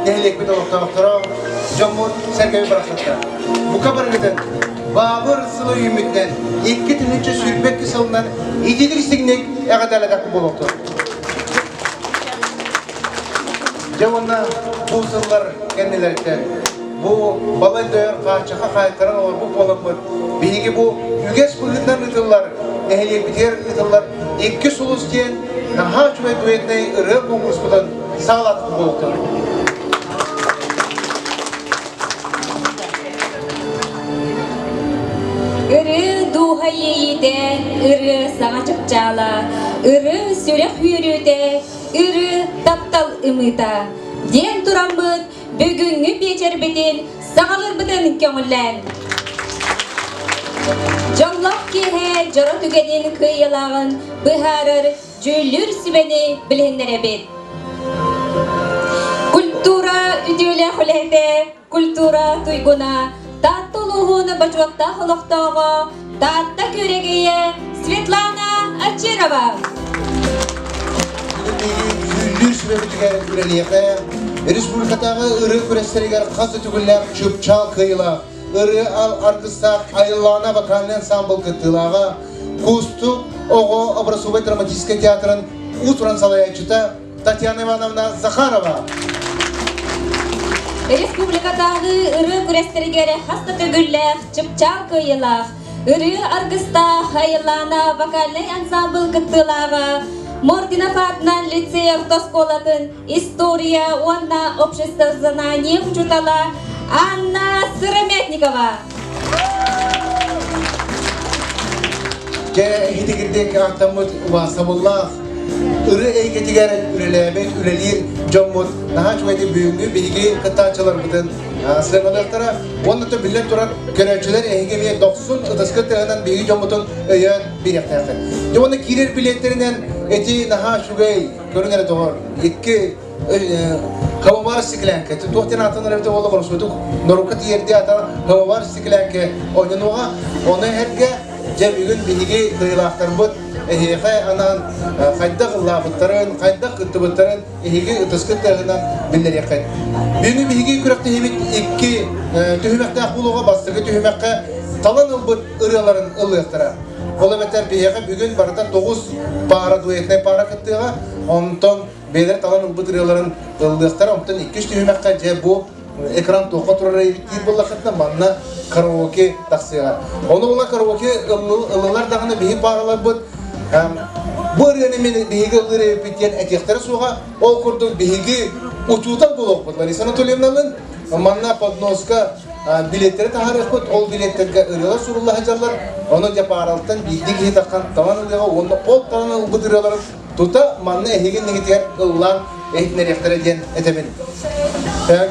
нэһилиэкпит олохтоохторо, дьоммут сэргэбит барахсаттар. Бука барыгытын Баабыр сылы үүммүтүнэн 2022 сылынан ититик истиҥник эҕэрдэлэтэхпит буолуохтун. Дьэ уонна бу сыллар кэннилэриттэн бу балай дөйөр хааччахха хаайтаран олорбут буоламмыт, биһиги бу үгэс быһыытынан ыытыллар, нэһилиэкпитигэр ыытыллар икки сулус диэн наһаа үчүгэй дуэтнай ырыа конкурспутун саҕалаатыбыт буолуохтун. Ырыы дууһа иэйиитэ, ырыа саҥа чыпчаала, ырыы сүрэх үөрүүтэ, ырыы таптал ымыыта диэн тураммыт бүгүҥҥү биэчэрбитин саҕалыырбытын көҥүллээн. Дьоллоох киэһэ дьоро түгэнин кыайыылааҕын быһаарар дьүүллүүр сүбэни билиһиннэрэбит. Культура үтүөлээх үлэһитэ, культура туйгуна, Таатта улууһун бочуоттаах олохтооҕо, Таатта күөрэгэйэ Светлана Очирова. Дьүүллүүр сүбэбитигэр үлэлиэхэ республикатааҕы ырыа күрэстэригэр хас да төгүллээх чыпчаал кыайыылаах ырыа аргыстаах Айыллаана вокальный ансамбл кыттыылааҕа Кустук оҕо образцовай драматическай театрын уус-уран салайааччыта Татьяна Ивановна Захарова. Республикатааҕы ырыа күрэстэригэр хас да төгүллээх чыпчаал кыайыылаах ырыа аргыстаах Айыллаана вокальнай ансамбл кыттыылааҕа Мординов аатынан лицей орто оскуолатын история уонна обществознание учуутала Анна Сыромятникова. Дьэ, иһитигирдик ааттаммыт убаастабыллаах ырыа эйгэтигэр үлэлээбит, үлэлиир дьоммут наһаа үчүгэйдик бүгүҥҥү биһиги кыттааччыларбытын сыаналыахтара. Уонна то биллэн турар, көрөөччүлэр эһиги эмиэ дохсун ытыскыт тыаһынан биһиги дьоммутун өйөөн биэриэхтээххит. Дьэ уонна киирэр билиэттэринэн эти наһаа үчүгэй, көрүҥ эрэ доҕор, икки Хамовар стеклянка. Туох диэн ааттанар эбитэ буолла боросуотук норуокка тиийэрдии аата Хамовар стеклянка ойнонуоҕа. Ону эргэ дьэ бүгүн биһиги кыайыылаахтарбыт эһиэхэ анаан хайдах ыллаабыттарын, хайдах кыттыбыттарын эһиги ытыскыт тыаһынан биллэриэххит. Бүгүн биһиги күрэхтэһиибит икки түһүмэхтээх буолуоҕа. Бастакы түһүмэххэ талан ылбыт ырыаларын ыллыахтара. Ол эбэтэр биһиэхэ бүгүн барыта 9 паара дуэтнай паара кыттыаҕа. Онтон бэйэлэрэ талан ылбыт ырыаларын ыллыахтара. Онтон иккис түһүмэххэ дьэ бу экран туохха турар диир буоллаххытына манна караоке тахсыаҕа. Ону була караоке ыллылар даҕаны биһи паараларбыт бу ырыаны мин биһиги ыллыыр эбиппит диэн этиэхтэрэ суоҕа. Ол курдук биһиги учуутал буолуохпут Лариса Анатольевналыын манна подноска билеттэри таһаарыахпыт. Ол билеттэргэ ырыалар сурулла сылдьаллар. Ону дьэ пааралтан биирдии киһи таххан талан ылыаҕа уонна ол талан ылбыт ырыаларын Тута манна эһиги иннигитигэр ыллаан иһитиннэриэхтэрэ диэн этэбин.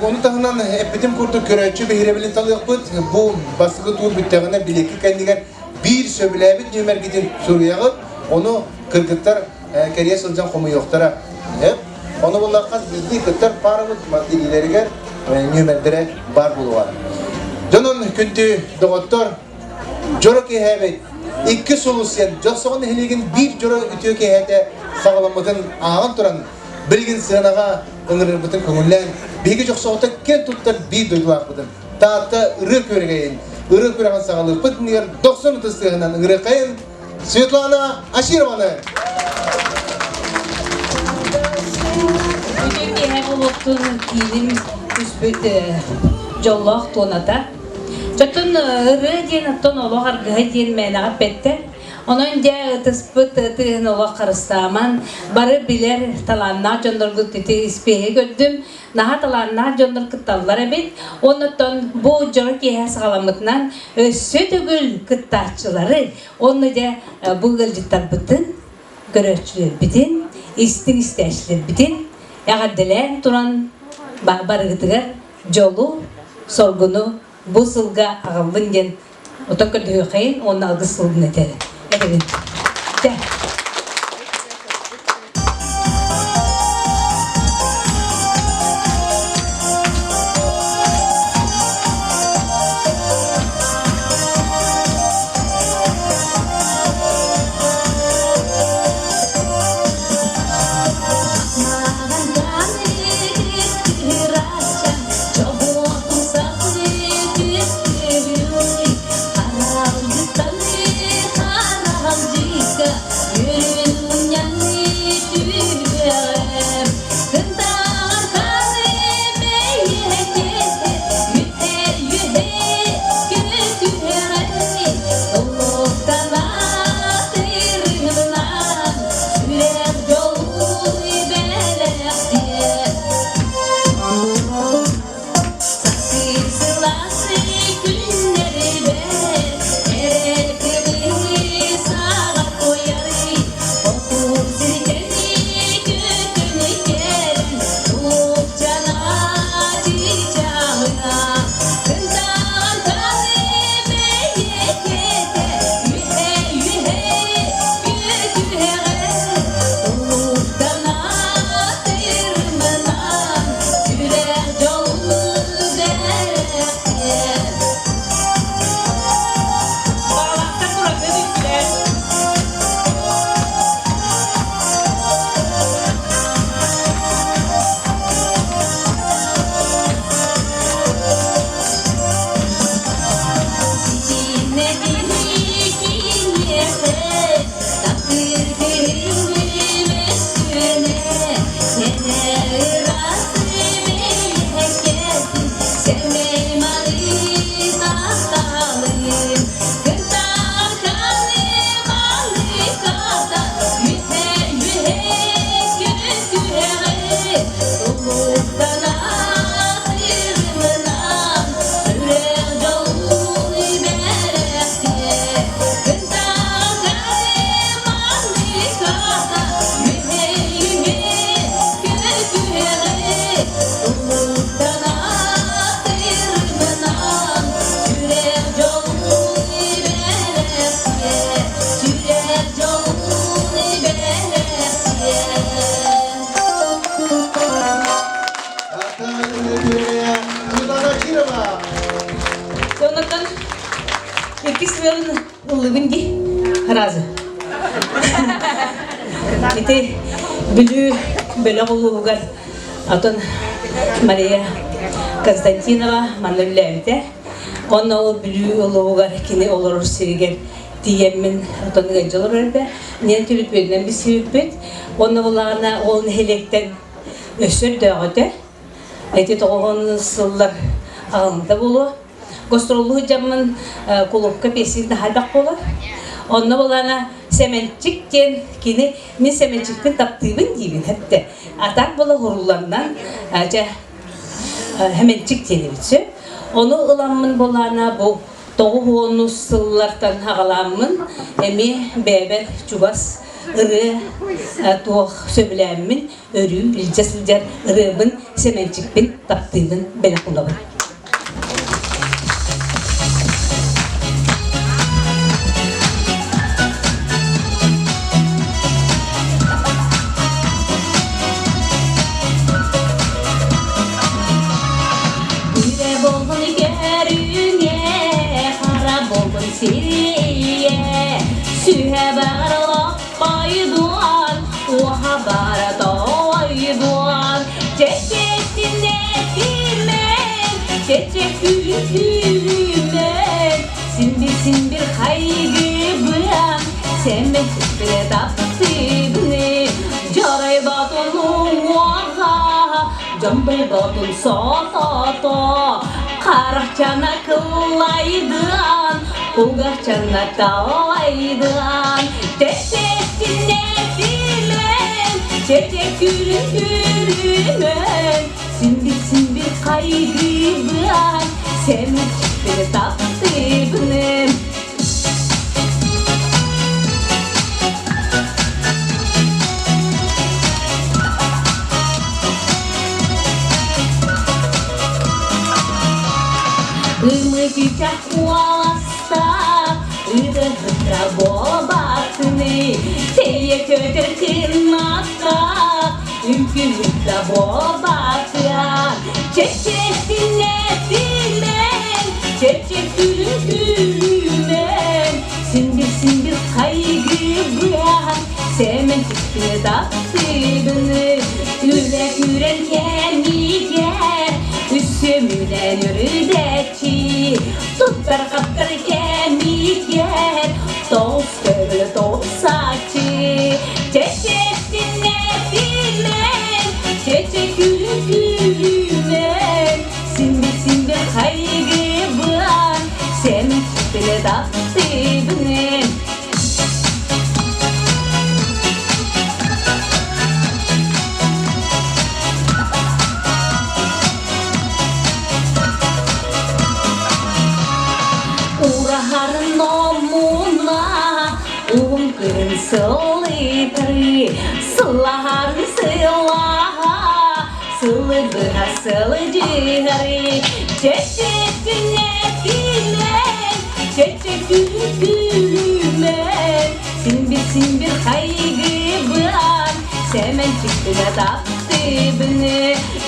Ону таһынан эппитим курдук көрөөччү биһирэбилин талыахпыт. Бу бастакы туур бүттэҕинэ билиэкки кэннигэр биир сөбүлээбит нүөмэргитин суруйаҕыт. Ону кыргыттар кэрийэ сылдьан хомуйуохтара. Ону буллар хас биирдии кыттар паарабыт илиилэригэр нүөмэрдэрэ баар буолуоҕа. Дьонун күндү доҕоттор, Дьоро киэһээбит икки сулус диэн Дьохсоҕон нэһилиэгин биир дьоро үтүө киэһээтэ саҕаламмытын ааҕан туран, билигин сыанаҕа ыҥырырбытын көҥүллээн, биһиги Дьохсоҕоттон киэн туттар биир дойдулаахпытын Таатта ырыа күөрэгэйин, ырыа күрэҕин саҕалыырбыт иннигэр дохсун ытыс тыаһынан ыҥырыаххайын Светлана Ашированы! Үтүө киэһэ буолуохтун кииним түспүт дьоллоох туоната. Оттон ырыа диэн оттон олох аргыһа диэн мээнэҕэ эппэттэр. Онон дьэ ытыспыт тыаһын олох харыстааман, бары билэр талааннаах дьонноргут ити испиэһи көрдүм. Наһаа талааннаах дьоннор кытталлар эбит. Оннуттан бу дьоро киэһэ саҕаламмытынан өссө төгүл кыттааччылары уонна дьэ бу ыалдьыттарбытын, көрөөччүлэрбитин, истиҥ истээччилэрбитин эҕэрдэлээн туран барыгытыгар дьолу, соргуну бу сылга аҕаллын диэн отон көрдөһүөххэйин уонна алгыс тылын этэбин. Дьэ. Иккис ырыабын ыллыбын дии разы. Ити Бүлүү бөлөх улууһугар атын Мария Константинова манна үлэлээбитэ. Онно ол Бүлүү улууһугар кини олорор сиригэр тиийэммин отон ыалдьа олорор этэ. Ниэн түлүпүөнүнэн билсибиппит. Онно буллаҕына ол нэһилиэктэн өссө өрдөөҕүтэ ити тоҕуһун сыллар аҕалымта буолуо. Гастроллуу сылдьаммын кулуупка пиэсин наһаа буолар. Онно булана Сэмэнчик диэн кини мин Сэмэнчикпин таптыыбын диибин эттэ. А так була хурулларынан дьэ Хэмэнчик диэн эбит сөп. Ону ыламмын булана бу 90 сыллартан аҕалааммын эмиэ бэйэбэр чугас ырыа туох сөбүлээммин өрүү илдьэ сылдьар ырыабын Сэмэнчикпин таптыыбын бэлэх уунабын. Күрэ болбун көрүҥэ, хара болбун сирийэ, сүһэ бар лоппойдуон, уоха бар тойдуон, чэчэчинэ тимэн, чэчэ күлүмэн, синбир-синбир хайгыбыан, сэмэчиппине таптыбыны, дьарай батун уҥуоҕа, дьомбой ботун сотото, харахчана кыллайдыан, кулгахчана талайдыан, чэчэчинэ тимэн, чэчэ күлүн күлүмэн, синбир-синбир хайгыбыан, сэмэчиппине таптыбыным. Ымыгыча куоластаах, ыдыһыта буолбатыны, тэйэ көтөр кынаттаах, үҥкүүһүтэ буолбатыа. Чэчэсинэ тимэн, чэчэ күлүмэн, синбир-синбир хайгыбыан, сэмэн түспүнэ таптыыбыны, үлэ үрэн кэмигэр, үссүмүнэн үрүдэччи, туттар-хаптар кэмигэр, тоҕус көбүлэ тоҕусааччы, чэчэсинэ тимэн, чэчэ күлүмэн, синбир-синбир хайгыбыан, сэмэччиппинэ таптыыбыным. Ураһарын омуна уһун күн сылытары, сылаһарын сылаһа, сылы быһа сылдьыһары, чэчэтинэ тимэн, чэчэ күлүмэн, синбир-синбир хайгыбыан, сэмэнчикпинэ таптыыбыны,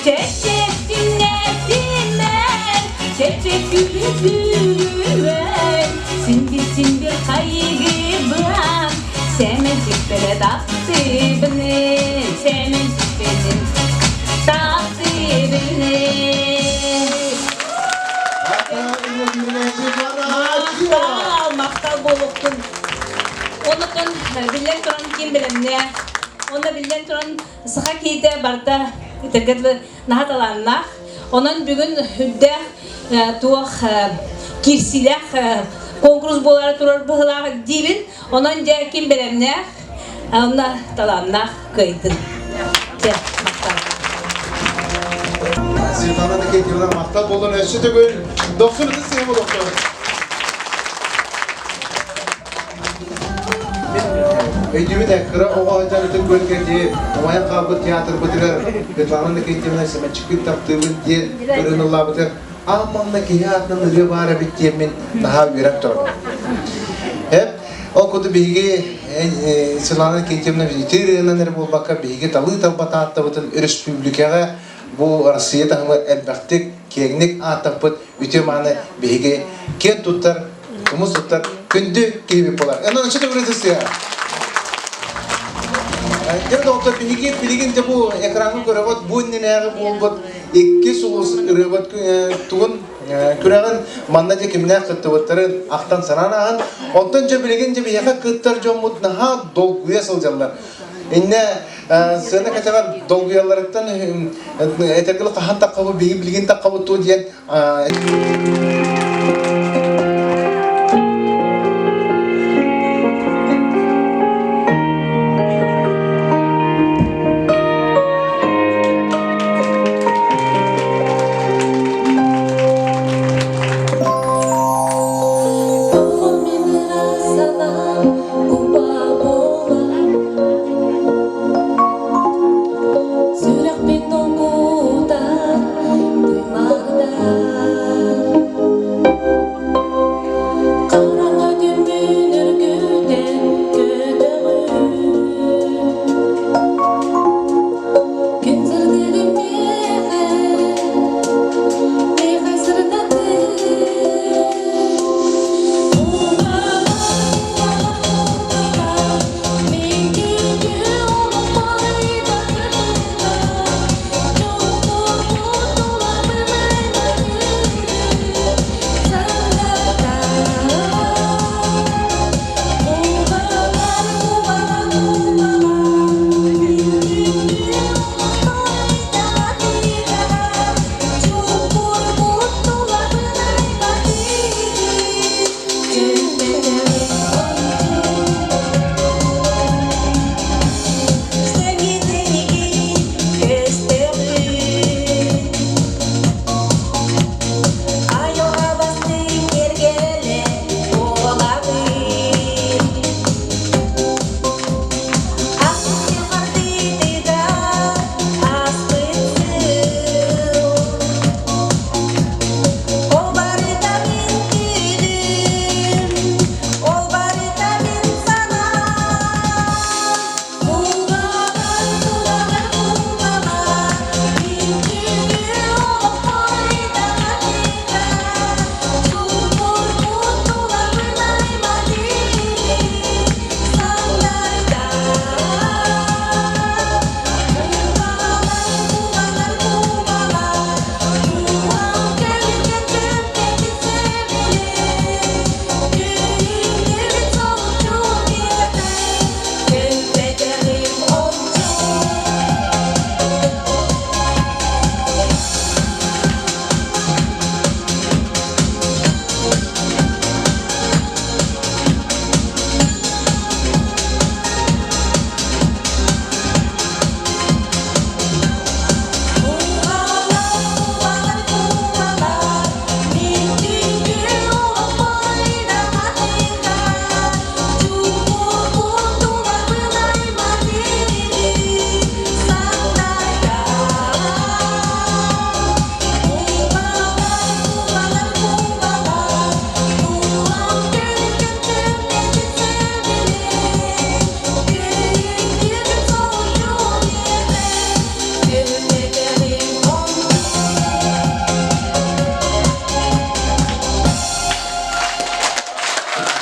чэчэтинэ тимэн, чэчэ күлүмэн, синбир-синбир хайгыбыан, сэмэнчикпинэ таптыыбыны, сэмэнчикпинэ таптыыбыны. Махтал, махтал буолуохтун. Оннуттан биллэн туран ким бэлэмнээх, онно биллэн туран саха киһитэ барыта итэргэ дылы наһаа талааннаах. Онон бүгүн үрдээх туох киирсиилээх конкурс буолара турар быһыылаах диибин. Онон дьэ ким бэлэмнээх, онно талааннаах кыайдын. Дьэ, махтал. Светлана Никитьевна махтал буолан өссө төгүл дохсун ытыс сыһы болуохтар. Өйдүүбүт ээ, кыра оҕо сылдьан ытык көлгө дии умайан хаалбыт театрбытыгар Светлана Никитьевна Сэмэнчикпин таптыыбын диэн ырыыныллаабытыгар аан маҥнай киһи аатынан ырыа баар эбит диэммин наһаа үөрэн турабын. Эп, ол курдук биһиги Светлана Никитьевна ити ырыанан эрэ буолбакка биһиги талыы талба Тааттабытын өрөспүүбүлүкэҕэ бу Россия таһымыгар элбэхтик, киэҥник ааттаппыт үтүө мааны биһиги киэн туттар. тумус туттар күндү киһибит буолар. Онон өссө төгүл ытыстыа. Дьэ доҕоттор, биһиги билигин дьэ бу экраҥҥа көрөҕүт, бу иннинээҕи буолбут икки сулус ырыабыт тугун күрэҕин манна дьэ кимнээх кыттыбыттарын ахтан санаан ааһан, онтон дьэ билигин дьэ биһиэхэ кыттар дьоммут наһаа долгуйа сылдьаллар. Иннэ сыана кэтэҕэр долгуйалларыттан этэргэ хаһан таххабыт, биһиги билигин таххабыт туо диэн Сүрэхпин долгутар Хараҥа түммүн өргүтэн көтөҕүн Күн сырдыгын миэхэ, миэхэ сырдатыы Мин күндү Ол барыта мин түүлүм, ол барыта мин санаам. Кубалар, кубалар, кубалар, мин күнү олохпор итэҕэтигэ. Чугурбут тулабын айматыыбын, сандарда. Кубалар, кубалар, кубалар,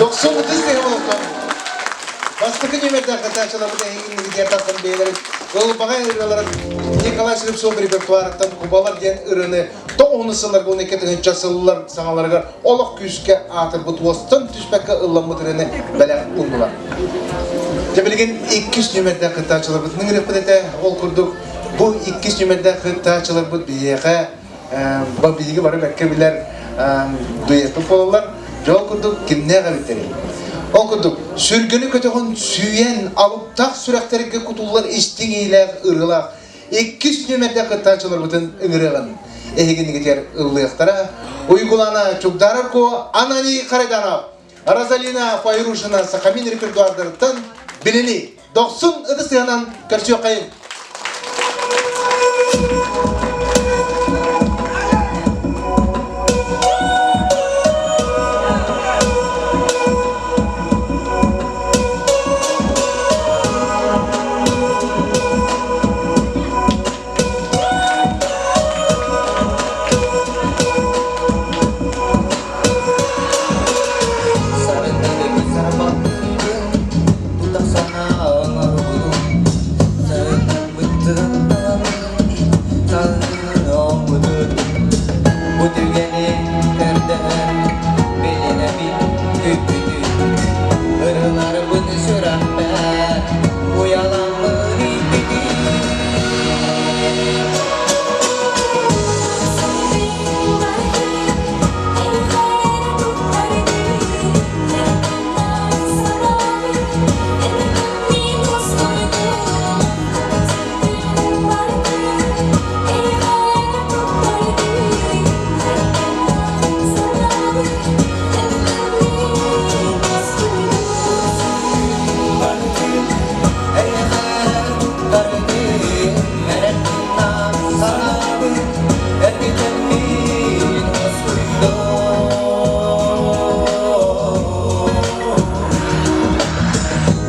Дохсун ытыс тыаһа олохтон. Бастакы нүөмэрдээх кытааччыларбыт эһигиннигитигэр тахсан бэйэлэрин ылбаҕай ырыаларын Николай Слепцов репертуарыттан Кубалар диэн ырыаны тоҕуһунус сылларга 12 тыһыынча сыллар саҥаларыгар олох күүскэ аатырбыт уостан түспэккэ ылламмыт ырыаны бэлэх ууннулар. Дьэ билигин иккис нүөмэрдээх кыттааччыларбытын ыҥырыахпыт этэ. Ол курдук бу иккис нүөмэрдээх кыттааччыларбыт биһиэхэ биһиги бары бэркэ билэр дуэппыт буолаллар. Дьэ ол курдук кимнээх эбиттэрий? Ол курдук сүргэни көтөҕөн сүүйэн алыптаах сүрэхтэргэ кутуллар истиҥ иилээх ырыалаах иккис нүөмэрдээх кыттааччыларбытын ыҥырыаҕын. Эһигинигитигэр ыллыахтара Уйгулана Чугдарарко, Ананий Харайданов, Розалина Файрушина Сахамин репертуардарыттан билини дохсун ытыс тыаһынан көрсүөххэйин.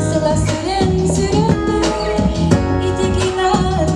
Сыласырын сүрүттүр, итигинан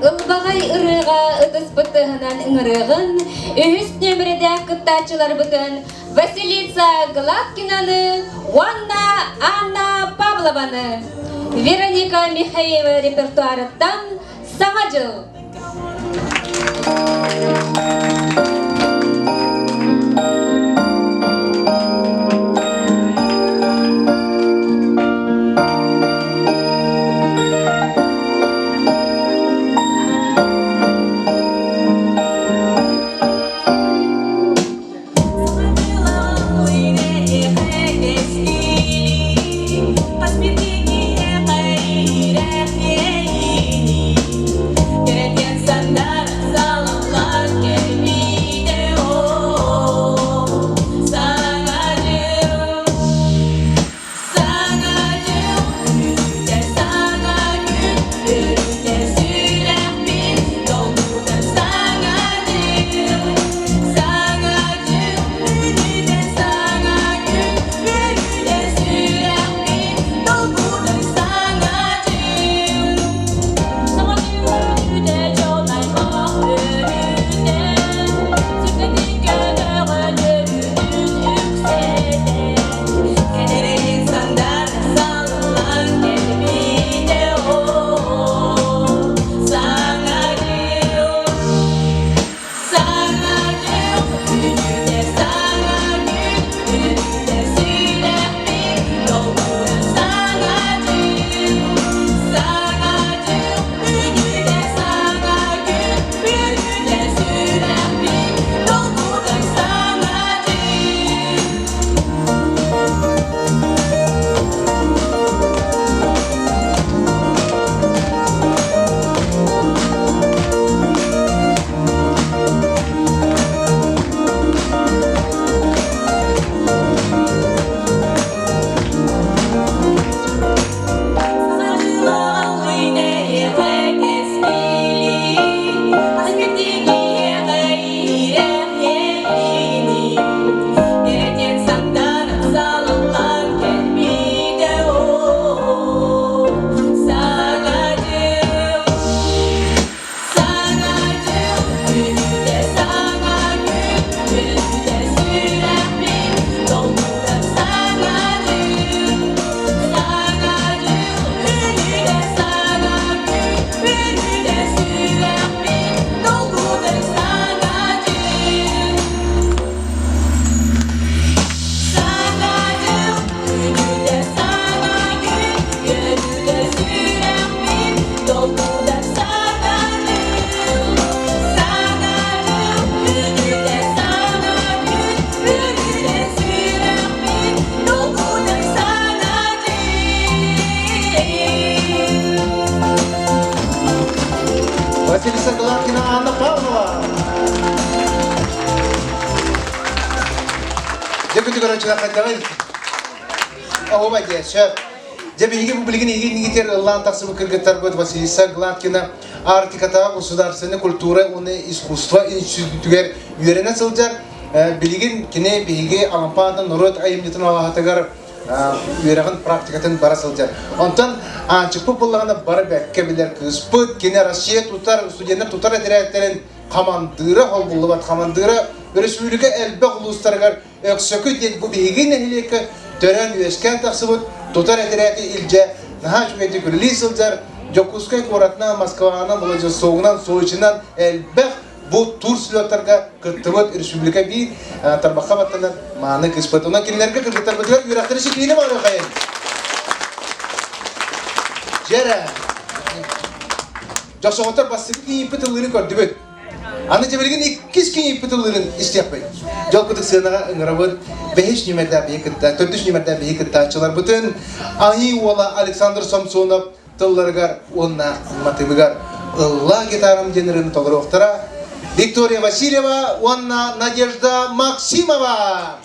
Ылбаҕай ырыаҕа ытыспыт тыаһынан ыҥырыаҕын, үһүс нүөмэрэдээх кыттааччыларбытын Василиса Гладкинаны уонна Анна Павлованы Вероника Михеева репертуарыттан Саҥа дьыл! Кэрэтиэн сандар саламлар кэлбит. Дьэ күтү көрөөччүлэр хайдаҕый? Оһуба диэ, сөп. Дьэ биһиги бу билигин игин ыллаан тахсыбыт кыргыттарбыт Василиса Гладкина Арктикатааҕы государственнай культура уонна искусство институтугар үөрэнэ сылдьар. Билигин кини биһиги Алампаатын норуот айымньытын алаһатыгар үөрэҕин практикатын бара сылдьар. Онтон Аанчыкпыт буоллаҕына бары бэккэ билэр кыыспыт, кини Россия тутар, студеннар тутар этэрээттэрин хамандыыра холбуллубат хамандыыра өрөспүүбүлүкэ элбэх улуустарыгар Өксөкү диэн бу биһиги нэһилиэккэ төрөөн-үөскээн тахсыбыт тутар этэрээти илдьэ наһаа үчүгэйдик үлэлии сылдьар Дьокуускай куоратынан, Москванан, Владивостогунан, Сочинан элбэх бу тур слеттарга кыттыбыт республика биир тарбахха баттанар мааны кыыспыт. Онон кинилэргэ кыргыттарбытыгар үөрэхтэри ситиини баҕарыахайын. Дьэрэ. Дьохсоҕоттор бастакы кийииппит ыллыырын көрдүбүт. Аны дьэ иккис кийииппит ыллыырын истиэхпит. Дьол кытык сыанаҕа ыҥырабыт бэһис нүмердээх биһи кытта, төрдүс нүмердээх биһи кыттааччыларбытын Айыы уола Александр Самсонов тылларыгар уонна матыбыгар «Ылла гитарам» диэн ырыаны толоруохтара Виктория Васильева уонна Надежда Максимова.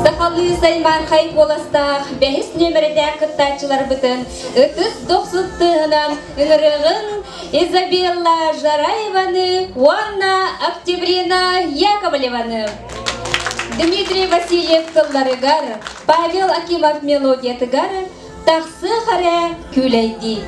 Сахалыы саймаархай куоластаах бэһис нүөмэрэдээх кыттааччыларбытын ытыс дохсун тыаһынан ыҥырыаҕын Изабелла Жараеваны уонна Октябрина Яковлеваны. Дмитрий Васильев тылларыгар, Павел Акимов мелодиятыгар Тахсыах эрэ күүлэйдии.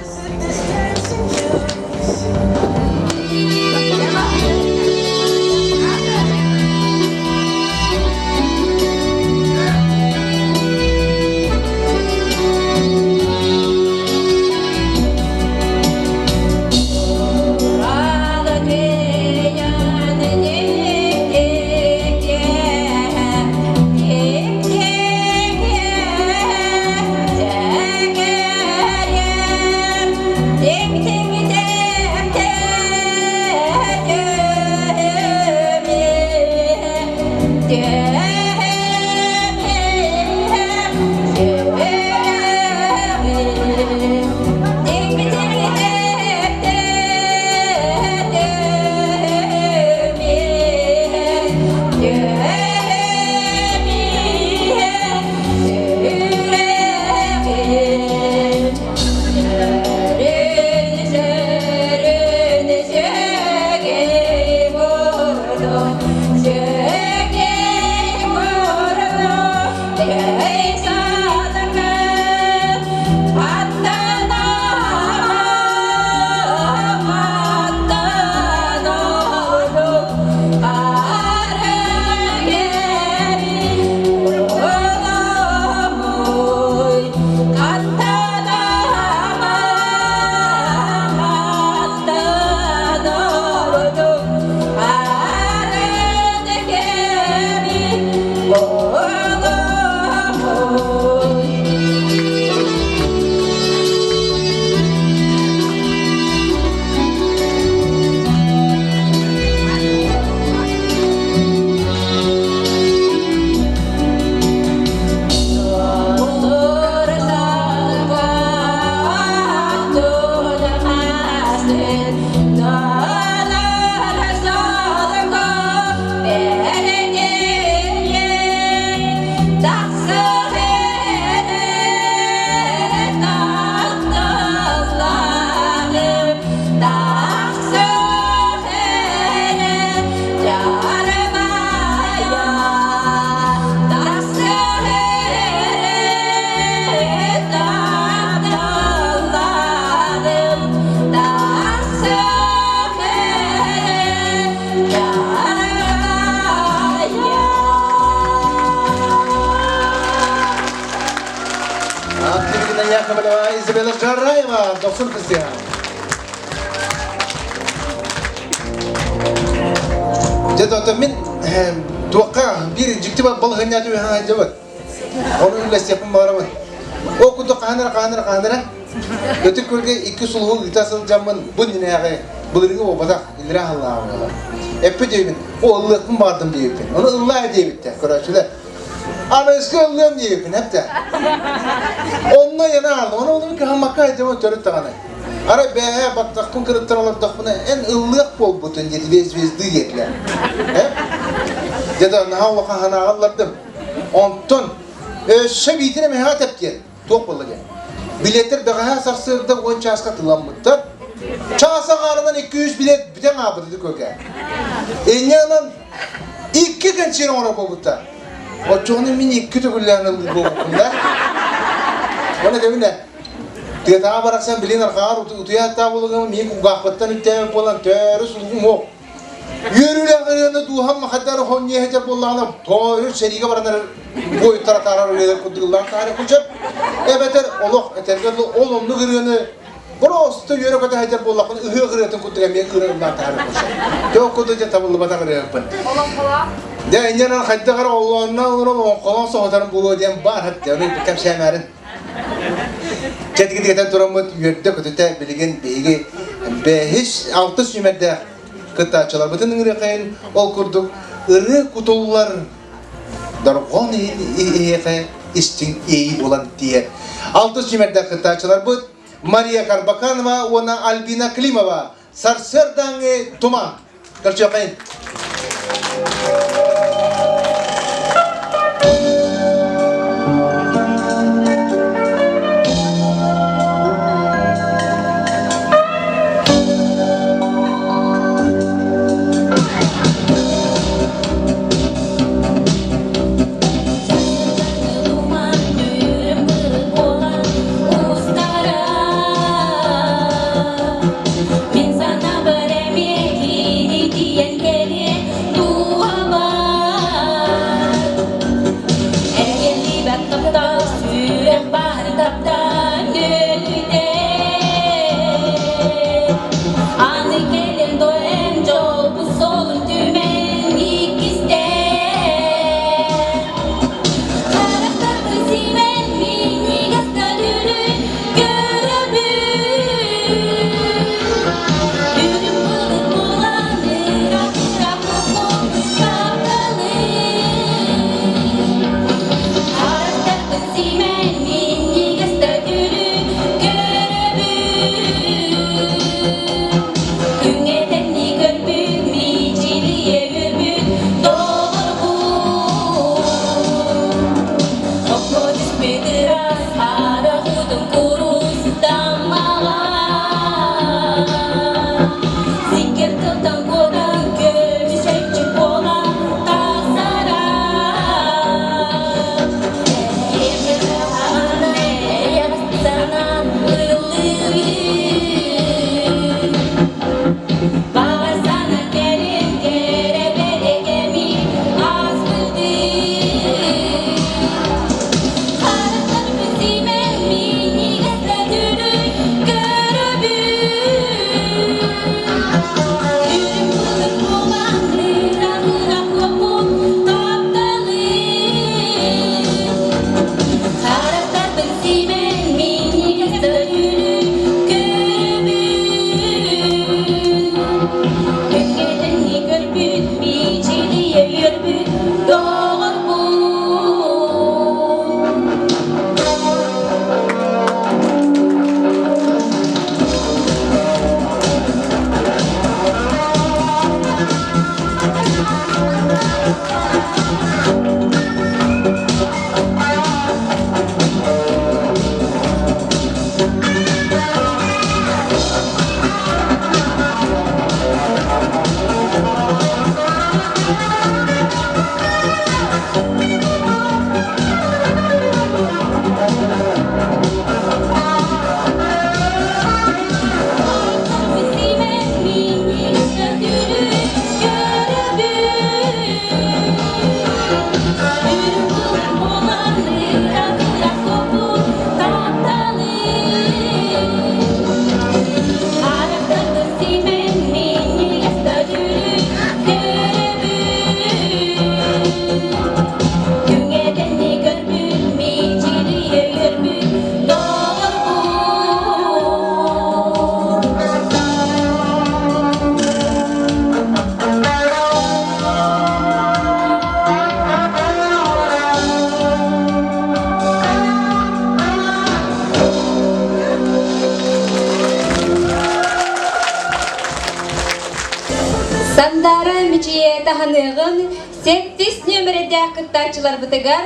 Яковлева, Изабелла Жараева, Дохсун Христиан. Дьэ, доҕоттор, мин туохха биир дьикти балаһыанньа түбэһэн сылдьабын. Ону үллэстиэхпин баҕарабын. Ол курдук хаһан эрэ, хаһан эрэ, хаһан эрэ Ытык Күөлгэ икки сулуһу ыыта сылдьаммын бу иннинээҕи былырыыҥҥы буолбатах, иллэрээ аһыллааҕы буолар. Эппит диэбин, о ыллыахпын баҕардым диэбиппин. Ону ыллаа диэбиттэр, көрөөччүлэр. Аныгыскы ыллыам диэбиппин, эптэ. Онно яна аалдым, ону ону кыһаммакка сылдьабын төрүт даҕаны. Арай бээһээ баттахпын кырыттан олордохпуна, эн ыллыах буолбутун диэти две звезды диэтилэр. Э? Дьэ да наһаа улахан санааҕа ыллардым. Онтон өссө биитин эмэһэҕэ тэптиэн туох буолла диэн. Билиэттэр бэҕэһээ сарсыарда 10 чааска тылламмыттар. Чаас аҥаарынан 200 билиэт бүтэн аабыт ити көкэ. Инньэ гынан икки кэнсиэр оҥорор буолбуттар. Оччоҕуна мин икки төгүллээн ыллыыр буолбуппун да. Уонна этэбин ээ, тыатааҕы барахсан билин арҕаҕар утуйа аттаах буолугум миин кулгаахпыттан үктээбит буолан төөрү сулугум уох. Үөрүүлээх ырыаны дууһам махайдары хонньуйа сылдьар буоллаҕына, тоойу сэриигэ баран эрэр буойуттар атаарар ырыалар курдук ыллаан таһаарыахпын сөп. Эбэтэр олох этэргэ дылы ол оннук ырыаны просто үөрэ-көтө сылдьар буоллахпына ыһыах ырыатын курдук эмиэ ырыа ыллаан таһаарыахпын сөп. Дьэ курдук дьэ табыллыбатах ырыаһыппын. Олоҥхолоох. Дьэ инньэ хайдах эрэ оллоонно олорон олоҥхолоон соһутарым буолуо диэн баар дьэ ону кэпсээмээрин. Чэтигитигэтэн тураммыт үөрдэ-көтүтэ билигин биһиги бэһис, алтыс нүмердээх кыттааччыларбытын ыҥырыахайын ол курдук ырыа кутуллар дорҕоон иһиэхэ истиҥ иэйии буолан тиийэр. Алтыс нүмердээх кыттааччыларбыт Мария Карбаканова уонна Альбина Климова сарсыардааҥҥы туман. Көрсүөххэйин. Мин санаабар эмиэ кини тиийэн кэлиэ дууһабар. Эргиллибэт таптал сүрэх баһын таптаан нөлүтэ. Аны кэлэн эн дьолбут солун түмэн иккистээн. Харахтарбын симэн минньигэс да дүлүн көрөбүн. Үрүҥ былыт булан ыра-ыра куппут тапталын. Харахтарбын симэн минньигэс да дүлүн көрөбүн. Күҥҥэ тэҥнии көрбүт, мичилийэ үөрбүт доҕорбут. Окко түспүт ыраас харах уутун курустаммаҕа. Сиккиэр тылтан куотан көмүс буолан тахсара. Эйэҕэс санаан ыллыыбын. Баҕар сана кэлин кэрэ бэлиэ кэми ааспытын. Харахтарбын симэн минньигэс да дүлүн көрөбүн. Үрүҥ былыт буолан ыра-ыра куоппут тапталын. Харахтарбын симэн минньигэс да дүлүн көрөбүн. Күҥҥэ тэҥнии көрбүт, мичилийэ үөрбүт доҕорбун. таһыныаҕын сэттис нүөмэрэдээх кыттааччыларбытыгар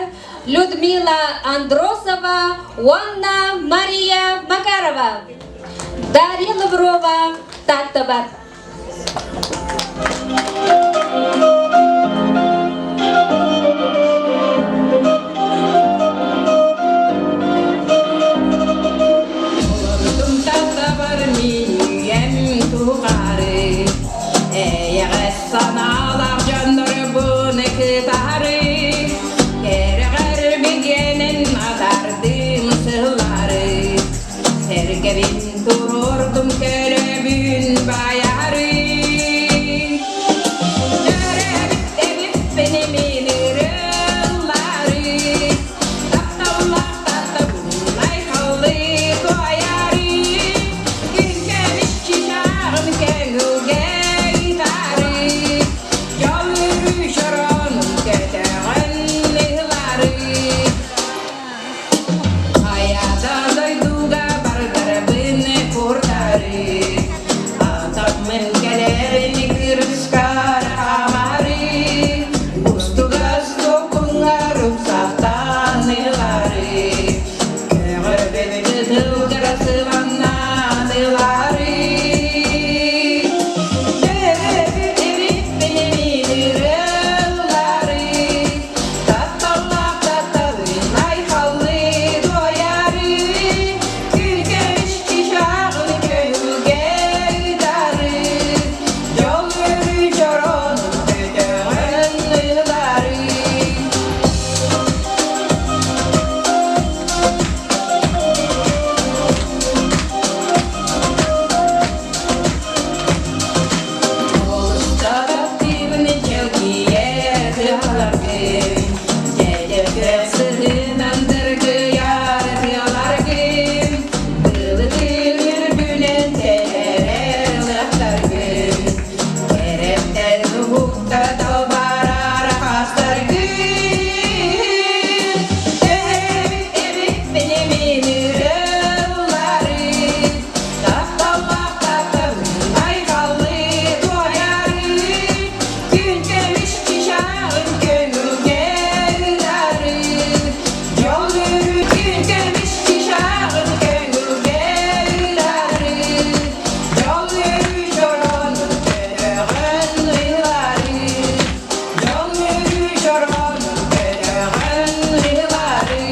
Людмила Андросова уонна Мария Макарова. Дарья Лаврова, Тааттабар. Олордум таттабар мин үйэм тухары Эйэҕэс санаалаах дьоннорбун кытары Кэрэҕэр бигэнэн атардым сыллары Сэргэбин туруордум көлөбүн байары Төрөөбүт эбиппин ырыллары Тапталлаах таптабыллай халлы туойары Күн көмүс чычааҕын көҥүлгэ ыытары Дьол өрүү чороонун көтөҕөн ыһылары Хайа дойдуга бардарбын курдары, Атаммын кэлэрин кырыскар хамары, Устугас толкуҥҥар умсахтаан ылары, Көҕөрбүт кытылгар сыбаннаан ылары. Төрөбүт эбиппин эмиин ырыллары, Тапталлаах тапталын айхаллыы туойары, Күн-көмүс чычааҕын көҥүлгэ ыытары, Дьол үөрүү чороонун көтөҕөн ылары. Олус чэлгийэ тыаларгын, дьэдьэкэ сыһынан дыргыйар тыаларгын, тылы үрдүнэн тэлэрэр лыахтаргын, кэрэттэн уһукта талбарар хастаргын, төһөбүт эбиппин мин ырыллары, Тапталлаах тапталын айхаллыы туойары, Күн көмүс чычааҕын көҥүлгэ ыытары, Дьол үөрүү күн көмүс чычааҕын көҥүлгэ ыытары, Дьол үөрүү чороонун көтөҕөн ыһылары, Дьол үөрүү чороонун көтөҕөн ыһылары.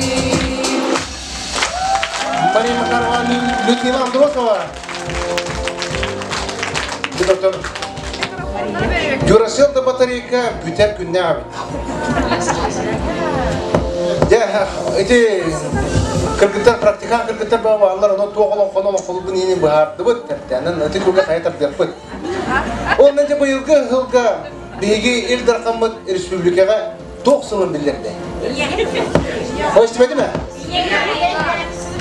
Мария Макарова, Людмила Андросова. Доктор. Дюрасел да батарейка бүтэр күннээх эбит. Дьэ, ити кыргыттар практикан кыргыттар бааллар, ону туох олоҥхону олоҥхолугун иинин быһаардыбыт, тэмтээнэн ити курга хайа тардыахпыт. Онно дьэ быйылгы сылга биһиги Ил Дархаммыт республикаҕа туох сылын биллэрдэ? Ол истибэтим ээ?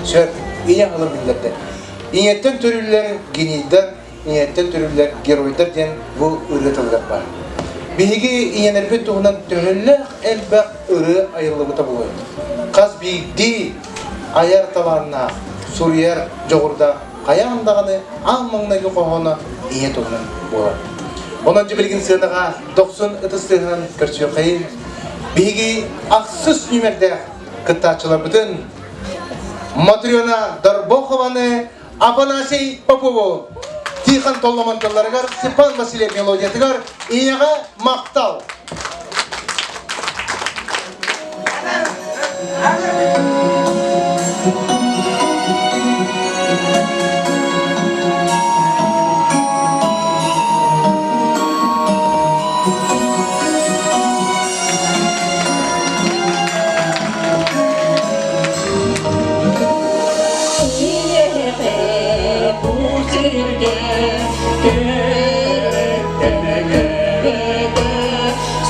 Сөп, ийэ сылын биллэрдэ. Ийэттэн төрүүллэр генийдэр, ийэттэн төрүүллэр геройдар диэн бу ырыа тылыгар баар. Биһиги ийэлэрбит туһунан төһөлөөх элбэх ырыа айыллыбыта буолуой? Хас биирдии айар талааннаах, суруйар дьоҕурдаах хайаан даҕаны аан маҥнайгы хоһооно ийэ туһунан буолар. Онон дьэ билигин сыанаҕа дохсун ытыс тыаһынан көрсүөххэйин. Биһиги ахсыс нүмердээх кыттааччыларбытын Матрена Дорбохованы, Афанасий Попову, Тихон Толломонталларыгар, Степан Васильев мелодиятыгар Ийэҕэ махтал!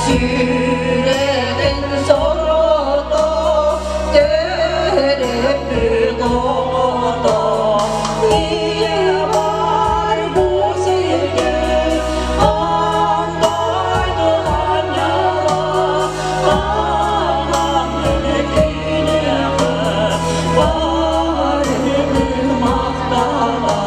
Сүрэҕин сорото төрөппүт оҕото Ийэ бар бу сиргэ аан дойдулар Хараҥ киниэхэ барыбын махтала.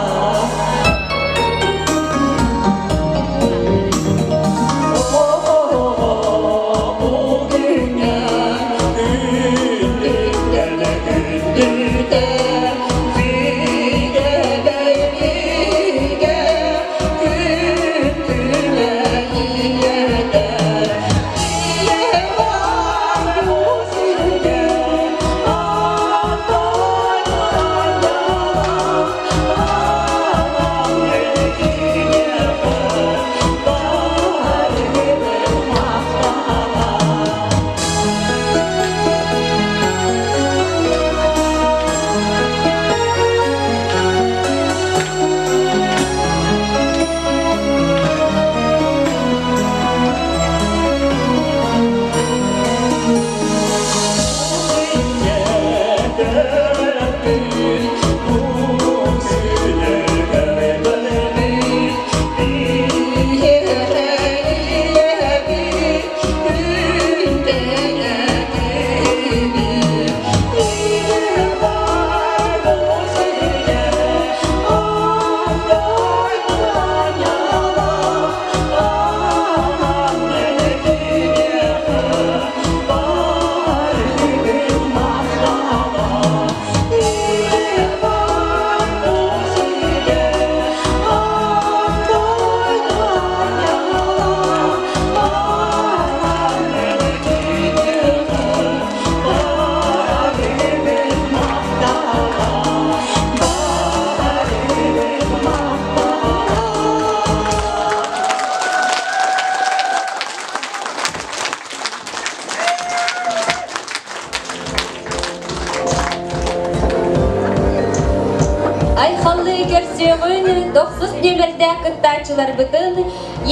тохсус нүөмэрдээх кыттааччыларбытын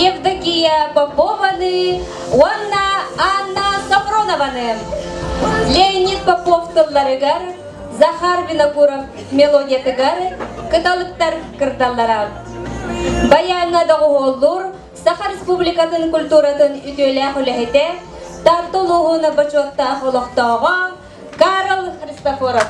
Евдокия Попованы уонна Анна Софронованы. Леонид Попов тылларыгар, Захар Винокуров мелодиятыгар кыталыктар кырдаллара. Баяҥҥа доҕуһуоллуур Саха Республикатын культуратын үтүөлээх үлэһитэ, Таатта улууһун бочуоттаах олохтооҕо Карл Христофоров.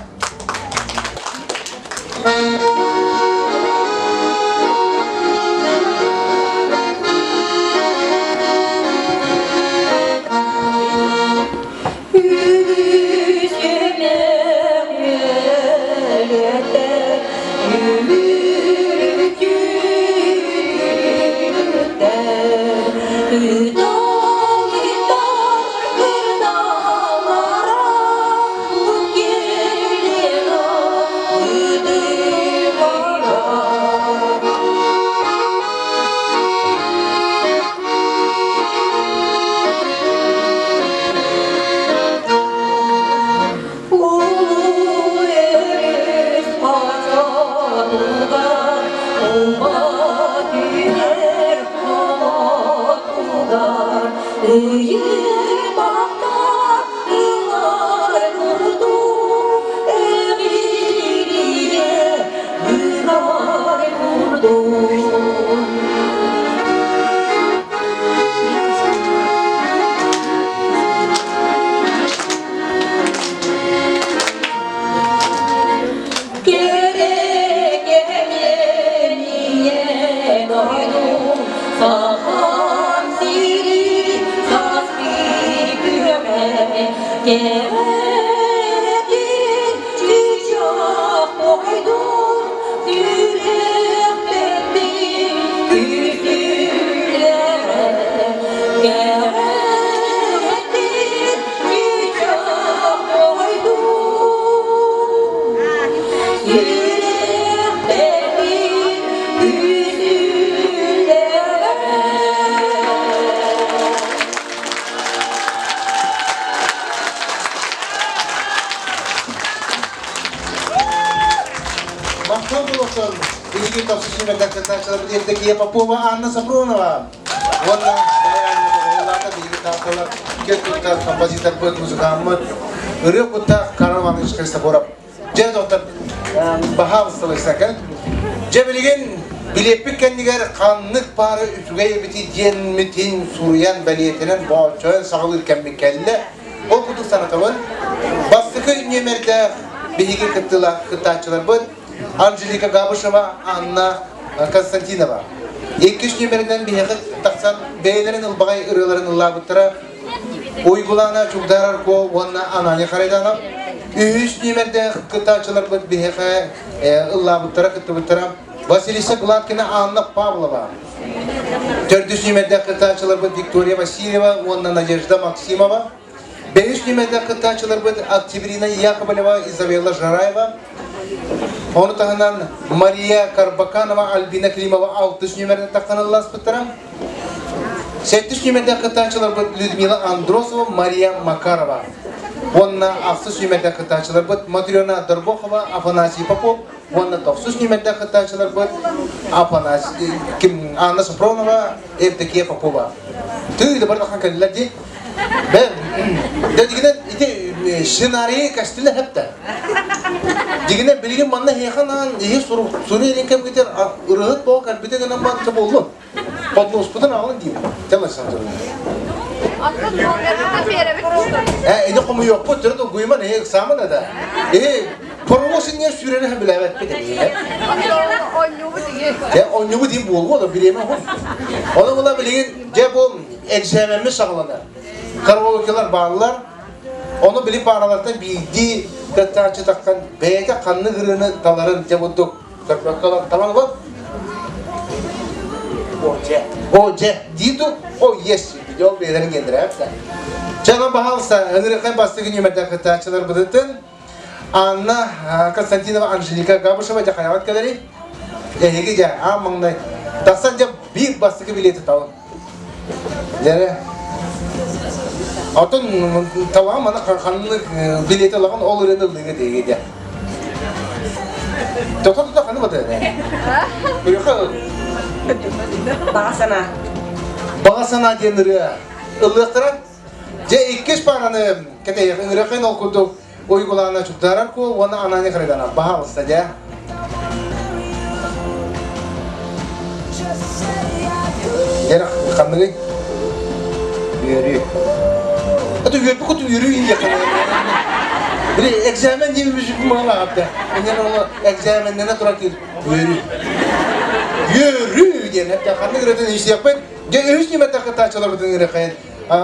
Махтал буолуохтун биһиги тохсус кыттааччыларбыт Евдокия Попова, Анна Сафронова уонна Анна биһиги таатталар киэн туттар композиторбыт, музыкаммыт, ырыа куттаах Карл Иванович Христофоров. Дьэ, доктор, баһаалысталайсака. Дьэ, билигин билиэппит кэннигэр ханнык баары үчүгэй эбити диэммитин суруйан, бэлиэтэнэн, бооччойон саҕалыыр кэммит кэллэ. Ол курдук санатабын, бастакы нүөмэрдээх биһиги кыттыылаах кыттааччыларбыт Анжелика Габышева, Анна Константинова. Иккис нүөмэринэн биһиэхэ тахсан бэйэлэрин ылбаҕай ырыаларын ыллаабыттара Уйгулаана Чугдарарко уонна Ананий Харайданов. Үһүс нүөмэрдээх кыттааччыларбыт биһиэхэ ыллаабыттара, кыттыбыттара Василиса Гладкина, Анна Павлова. Төрдүс нүөмэрдээх кыттааччыларбыт Виктория Васильева уонна Надежда Максимова. Бэһис нүөмэрдээх кыттааччыларбыт Октябрина Яковлева, Изабелла Жараева. Ону таһынан Мария Карбаканова, Альбина Климова алтыс нүөмэринэн тахсан ылласпыттара. Сэттис нүөмэрдээх кыттааччыларбыт Людмила Андросова, Мария Макарова. Уонна ахсыс нүөмэрдээх кыттааччыларбыт Матрена Дорбохова, Афанасий Попов уонна тохсус нүөмэрдээх кыттааччыларбыт Афанасий, ким, Анна Сопронова, Евдокия Попова. Тыы да бардахан кэллилэр дии. Бен, дигинен ити сценарийы кастилер хепте. Дигинен билигин манна хеханаан иһи суруйрин кэмгитер ырыһыт боо кэлбите гынан барта боллун. Подноспутун аҕалын диим. Тема Э, ини хомуйуохпут төрүт угуйман эһи ыксааман да. Эһи паровоз иннигэр сүүрэрин билээбэппит эһи. Э, онньугу диин буолуо да бириэмэ уһун. Ону була билигин дьэ бу экзаменмит саҕаланар. Караокелар бааллар. Ону били пааралартан биирдии кыттааччы тахсан бэйэтэ ханнык ырыаны таларын дьэ бурдук көрбөккө талан ылан о дьэ о дьэ дии ту о ес видео бэйэлэрин гендерээп да чэ онон баһаалыста ыҥырыаххай бастакы нүөмэрдээх кыттааччыларбытын Анна Константинова Анжелика Габышева дьэ хайаҕыт кэлэрий эһиги дьэ аан маҥнай тахсан дьэ биир бастакы билиэти талын Дьэрэ. Оттон талаҕын маны ханнык билиэти ылаҕын ол ырыаны ыллыыга диэги дьэ. Тота тута ханнык. Ханны бата? Көрүөххэ. Баҕа санаа. Баҕа санаа диэн ырыа ыллыахтара. Дьэ иккис параны кэтэйэх ыҥырыаххын ол курдук Уйгулаана Чугдаарар Куо уонна Анани Харыганов баһаалыста дьэ. Дьэ ханныгый? Үөрүү. Это үөрбү куту үөрүү индиэххэ. Били экзамен диэн бүжүк мала апта. Инен ол экзаменнene тура кир үөрүү. Үөрүү диэн эпте ханнык ырытын истиэхпит. Дьэ үһүс ньымата кытааччыларбытын ырыхайын.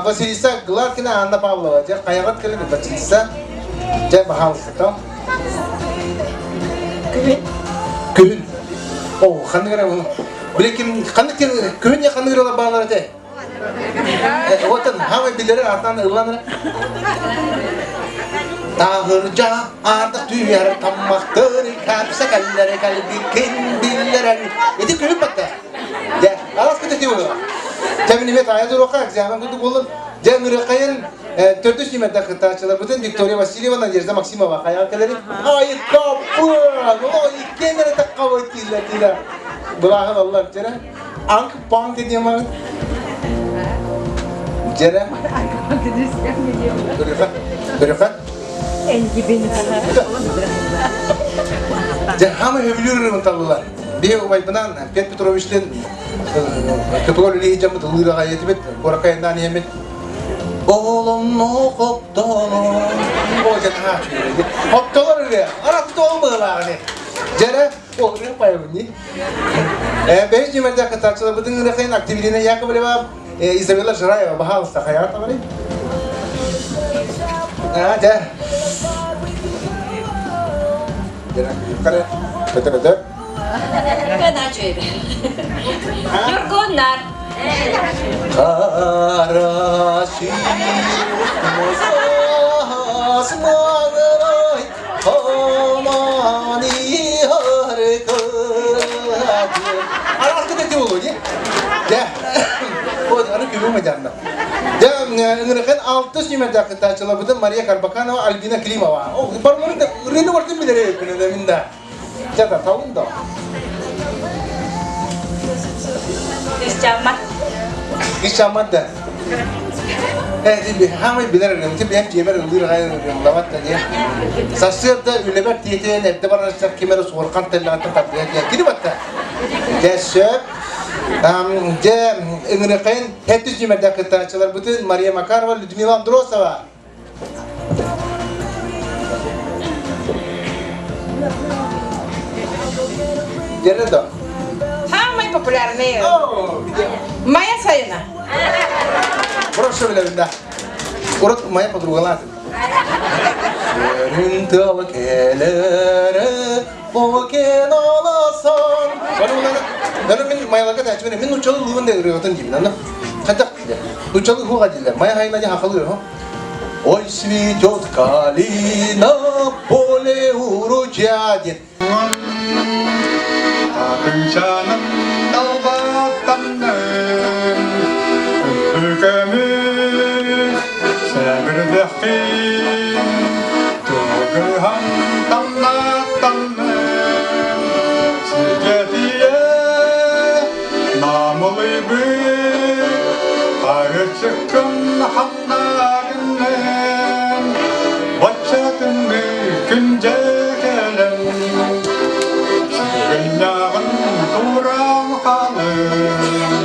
Василиса Гладкина, Анна Павлова. Дьэ хайаҕыт кэлин Василиса. Дьэ баһаалыста. Күһүн. Күһүн. О, ханнык эрэ Били ким ханнык күһүн я ханнык эрэ баалар этэ? Оттон хамай билери атан ылланыр. Тағыржа ардық түйер таммақтыр кәпсә кәлләре кәлбикин биллерен. Ити күһүн батта. Дьэ, алас кытыти буолуо. Дьэ, мин эмиэ таайа туруохха, экзамен курдук буоллун. Дьэ, Нырыкайын төрдүс нүмердэ кыттааччыларбытын Виктория Васильева, Надежда Максимова хайаан кэлэри. Ай, каппын! О, иккиэннэрэ таккабы тиилэ тиилэ. Былааһын аллар, дьэрэ. Анк панк диэмагын. Дьэрэ. Көрүөхэ. Көрүөхэ. Дьэ, хамы хөбүлүүр ырымын таллылар. Биһи убайбынан Петр Петровичтын КПГ үлэлии дьаммыт ыллыыр аҕай этибит, куоракка айаннаан иһэммит Олонно хоптолор О, дьэ таһаа үчүгэй. Хоптолор ырыа. Араттол быһылааҕыны. Дьэрэ, ол ырыа пайабын Бэһис нүмердээх кыттааччыларбытын ырыахайын Активирина Яковлева, Изабелла Жираева, баһаалыста, хайаҕар табарый? Аа, дьэ. Дьэ, көтө-көтө. Ньургуннар. Караши мусасмалай хамани Араас кытати болу, не? Дә. Вот, аны күбү мадянна. Дә, ыңырыхын алтыс нүмердә кытаачыларбытын Мария Карбаканова, Альбина Климова. О, бармарын да ырыны бартын билере күнүнө минда. Жата тауын да. Исчаммат. Исчаммат да. Хамай билер ырым, бэм жебер ылыр гайыр лават да не. Сарсыарда үлэбэр тиэтэн эрдэ барарсар кимэр суорхан теллааттан тардыа диэн кини батта. Дэ сөп. Дьэ ыҥырыкайын хэттис нүмердээх кыттааччыларбытын Мария Макарова, Людмила Андросова. Дьэрэ да? Самый популярный. Моя сайына. Прошу билэбин да. Урут моя подругалаатын. Сөрүн тыалы кэлэрэ Окен олосон. Бары мин майаларга тәчмene мин нучалы луын да ырыатын деймін. Аны қайтақ нучалы хуға дейлер. Мая хайына де хақылы ыры. Ой, цветет калина, поле у ручья дед. Атынчаным далбаттанным, Көмүс сэбирдэхпин, Тугуһан тамнаттанным, Сиргэтийэ намылыйбыт, Арычыккын хамнаагынным, Баччатынны күндэ кэлэн, Сыгынньаҕын тууран хаалын.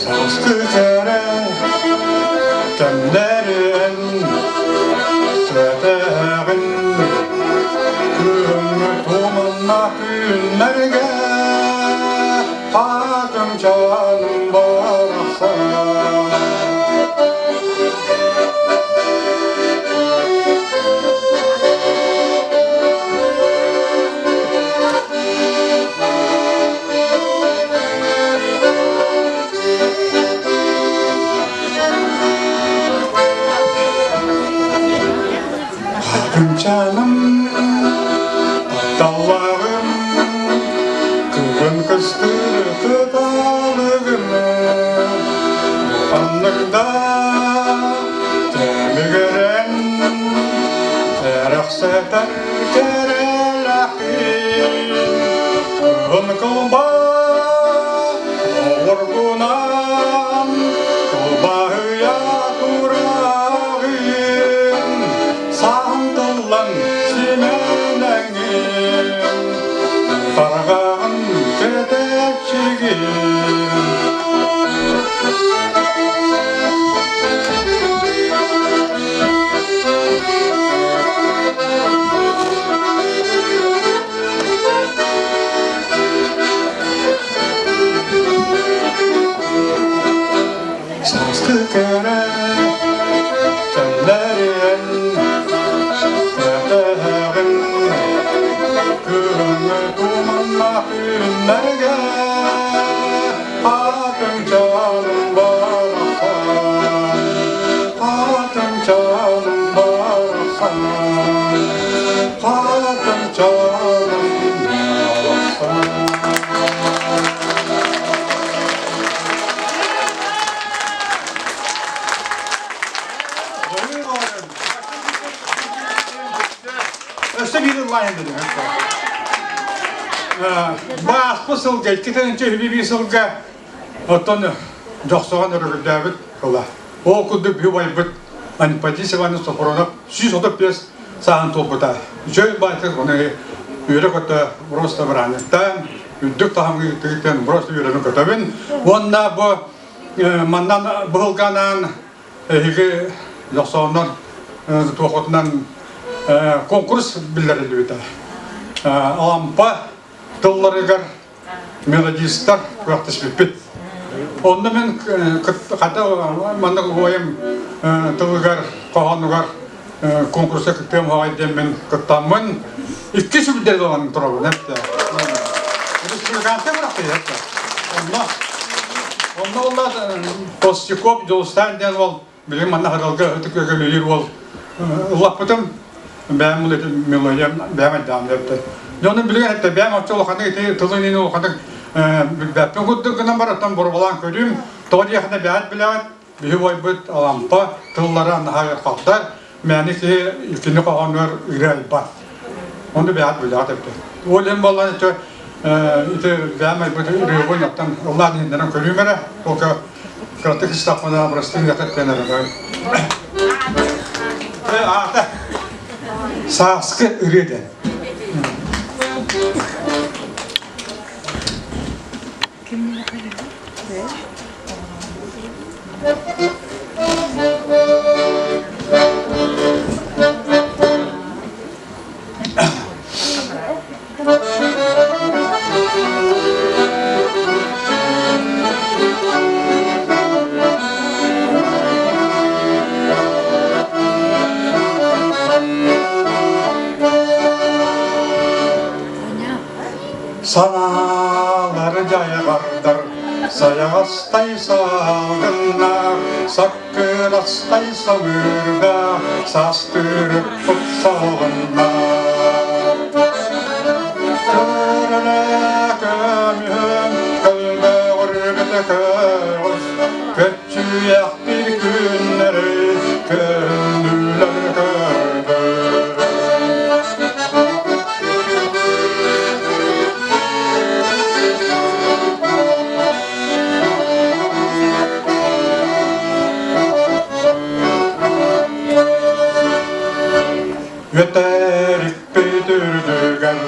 Сааскы кэрэ кэмнэрин Көтөҕүн күһүҥҥү туманна күннэргэ Хатым чаным барахсан. Хатым чаным. Чагда Тэмигирэн Кэрэхсэтэр кэрэлэхин Кыһын кылба Оҕургунан Кылбаһыйа тураҕын Саантыллан симэнэҥин Тарҕаҕын кэтэччигин. Сааскы кэрэ кэллэриэн кэтэһэҕин Күһүҥҥү туманнаах күннэргэ Аатым чаным барахсан, аатым чаным барахсан, аатым чаным барахсан. Өссө биир ыллаан дедим. Бааспы сылга, 2021 сылга оттон дьохсоҕон өрөгөрдөөбүт кыла. Ол курдук бү байбыт Анипадис Иванович Софронов 135 сааһын туолбута. Үчүгэй баайтык оны үөрэ көтө просто быраанньыктаан, үрдүк таһымҥа ыытыытын просто үөрэнэ көтөбүн. Уонна бу маннан быһылганаан эһиги дьохсооннор туохутунан конкурс биллэриллибитэ. Алампа тылларыгар мелодистар күрэхтэспиппит. Онно мен хата маннык убайым тылыгар, хоһоонугар конкурска кыттыам оҕай диэммин кыттаммын икки сүрдэл ылан турабын эптэ. Республиканскай күрэхтэһии эптэ. Онно онно олла Толстяков Дьулустаан диэн уол билигин манна Хадалга ытык үлэлиир уол ыллаппытым бэйэм мелодиям бэйэм айдаам диэбитэ. Дьону билигин этте бэйэм оччо улаханнык ити тылын иһин улаханнык билбэппин курдук гынан бараттан боробалаан көрүүм тоҕо диэхинэ бэйэт билэҕит биһи убайбыт Алампа тыллара наһаа ыархалдар мээнэ киһи итини хоһоонугар ырыа айбат. Ону бэйэт билэҕит эбитэ. Ол иһин буоллан ити ити бэйэм айбыт ырыабын оттон ыллаан иһиннэрэн көрүүм эрэ. Только кыратык истэхпинэ простым диэн эрэ. Аата сааскы ырыа диэн. Санаалар дьайҕардар, сайаҕастай салгыннар, саккырастай самыырга саастыырыппыт салгыннар. Көрүнэ көмүһүн, көлбөҕүрбүтэ көҕүс, көччүйэхтир күннэри көндүлэр көрбөр. Үөтэрикпит үрдүгэр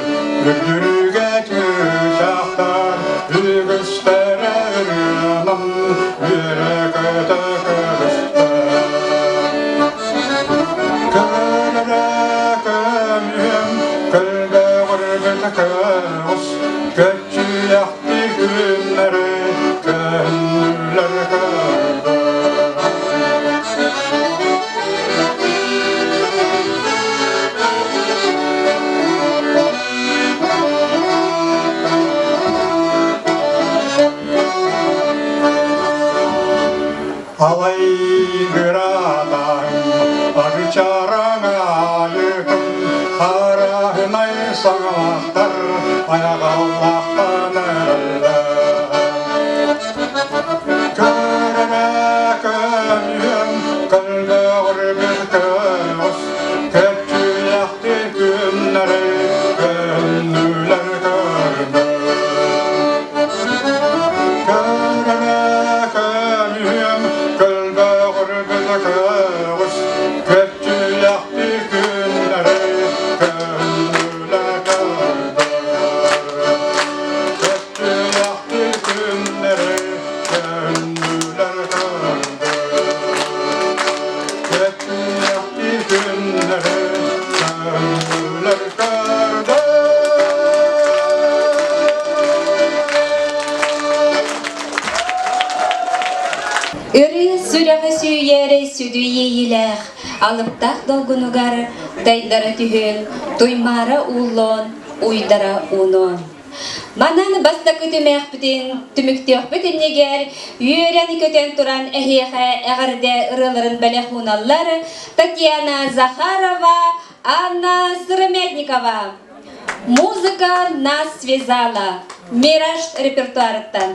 үрдүрүгэ чыычаахтар үгүстэрэ ырыанан үөрэ-көтө көрүстэр. Көлөрө көмүөм, көлбөҕүрбүт көҕүс, көччүйэхти күннэри көһүннүлэр көрдөр. Алайгыратаһым, арычараҥаайытым, хараһынай саҥалаахтар айаҕаллаахтан эрэллэр. Көрөрө көмүһүм, Көҕүс көччүйэхти күннэри көҥүлэ көрдөр. Көччүйэхти күннэри көҥүлэ көрдөр. Көччүйэхти күннэри көҥүлэ көрдөр. Ырыы сүрэҕи сүүйэр сүдү иэйиилээх, алыптаах долгунугар дайдара түһүөн, туймаара ууллуон, уйдара уунуон. Манан бастакы түмээхпитин түмүктүөхпүт иннигэр үөрэн-көтөн туран эһиэхэ эҕэрдэ ырыаларын бэлэх ууналлар Татьяна Захарова, Анна Сыромятникова. Музыка нас связала. Мираж репертуарыттан.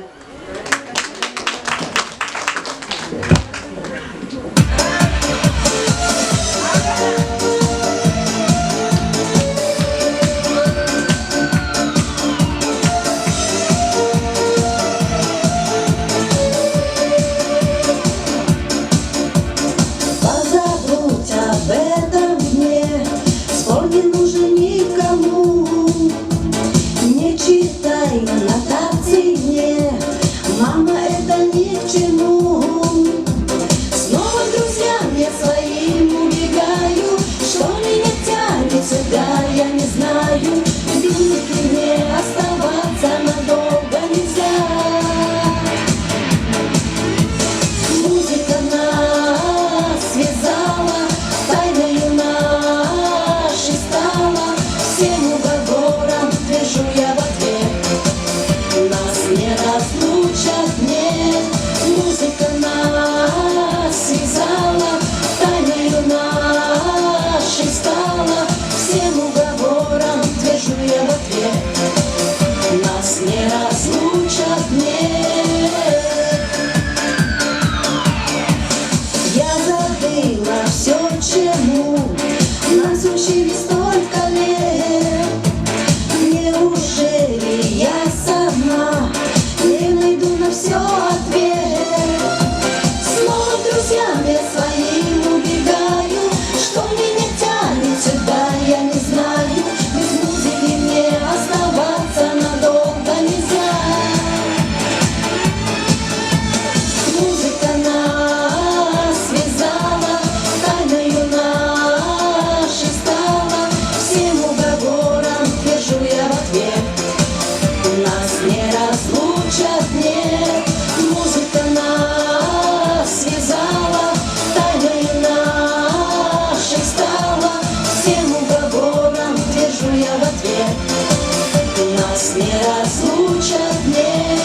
Позабудь об этом дне, Спор не нужен никому. Не читай нотации мне, Мама, это ни к чему. Снова к друзьям я своим убегаю, Что меня тянет сюда, я не знаю. Без музыки мне оставаться надолго нельзя. Музыка нас связала, тайною нашей стала. Всем уговорам твержу я в ответ. Нас не разлучат, нет. Музыка нас связала, тайною нашей стала. Всем уговорам твержу я в ответ. Нас не разлучат, нет. Я забыла все, чему нас учили столько лет. Неужели я сама не найду на все ответ? Снова к друзьям я своим убегаю, что меня тянет сюда, я не знаю. Без музыки мне оставаться надолго нельзя. Музыка нас связала, тайною нашей стала. Всем уговорам твержу я в ответ. Нас не разлучат, нет. Музыка нас связала, тайною нашей стала. Всем уговорам твержу я в ответ. Нас не разлучат, нет.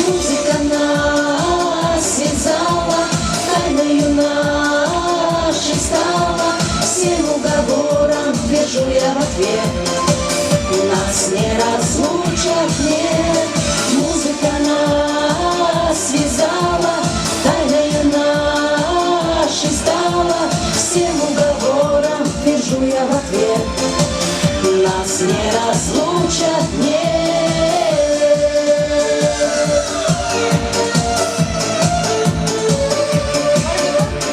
Музыка нас связала, тайною нашей стала. Всем уговорам твержу я в ответ. Нас не разлучат, нет. Музыка нас связала, тайною нашей стала. Всем уговорам твержу я в ответ. Нас не разлучат, нет.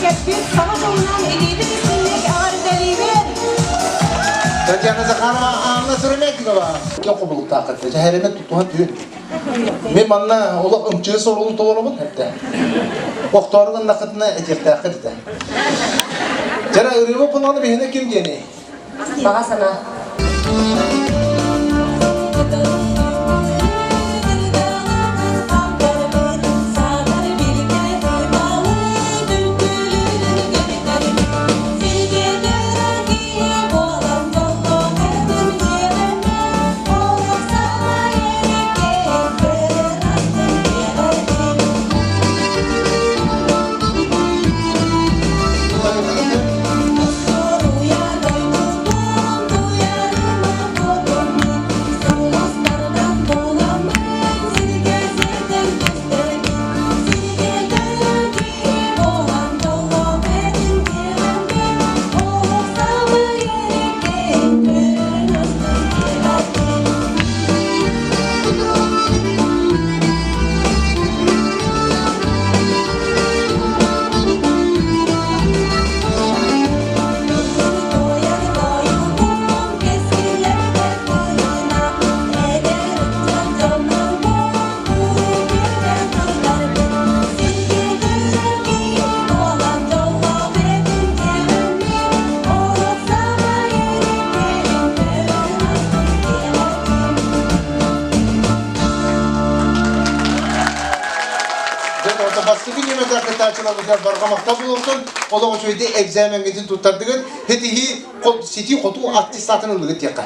Кэппит саҥа дьолунан илиибит истинник эҕэрдэлиибин! Татьяна Захарова, Анна Сыромятникова. Кем қобылықтақыт, жәһәрімен тұттуған түйін. Мен манна олақ ымчыы сорулун толоробун хәтта. Охторугун нақытына этиэхтээххит этэ. Жара ырыыбы пунаны биһине ким диэни? Баҕа санаа. кыттааччыларбытыгар барҕа махтал буолуохтун. Олох үчүгэйдик экзаменгитин туттардыгыт. Хитиһии ситии хотуу аттестатын ыллыгыт диэххэ.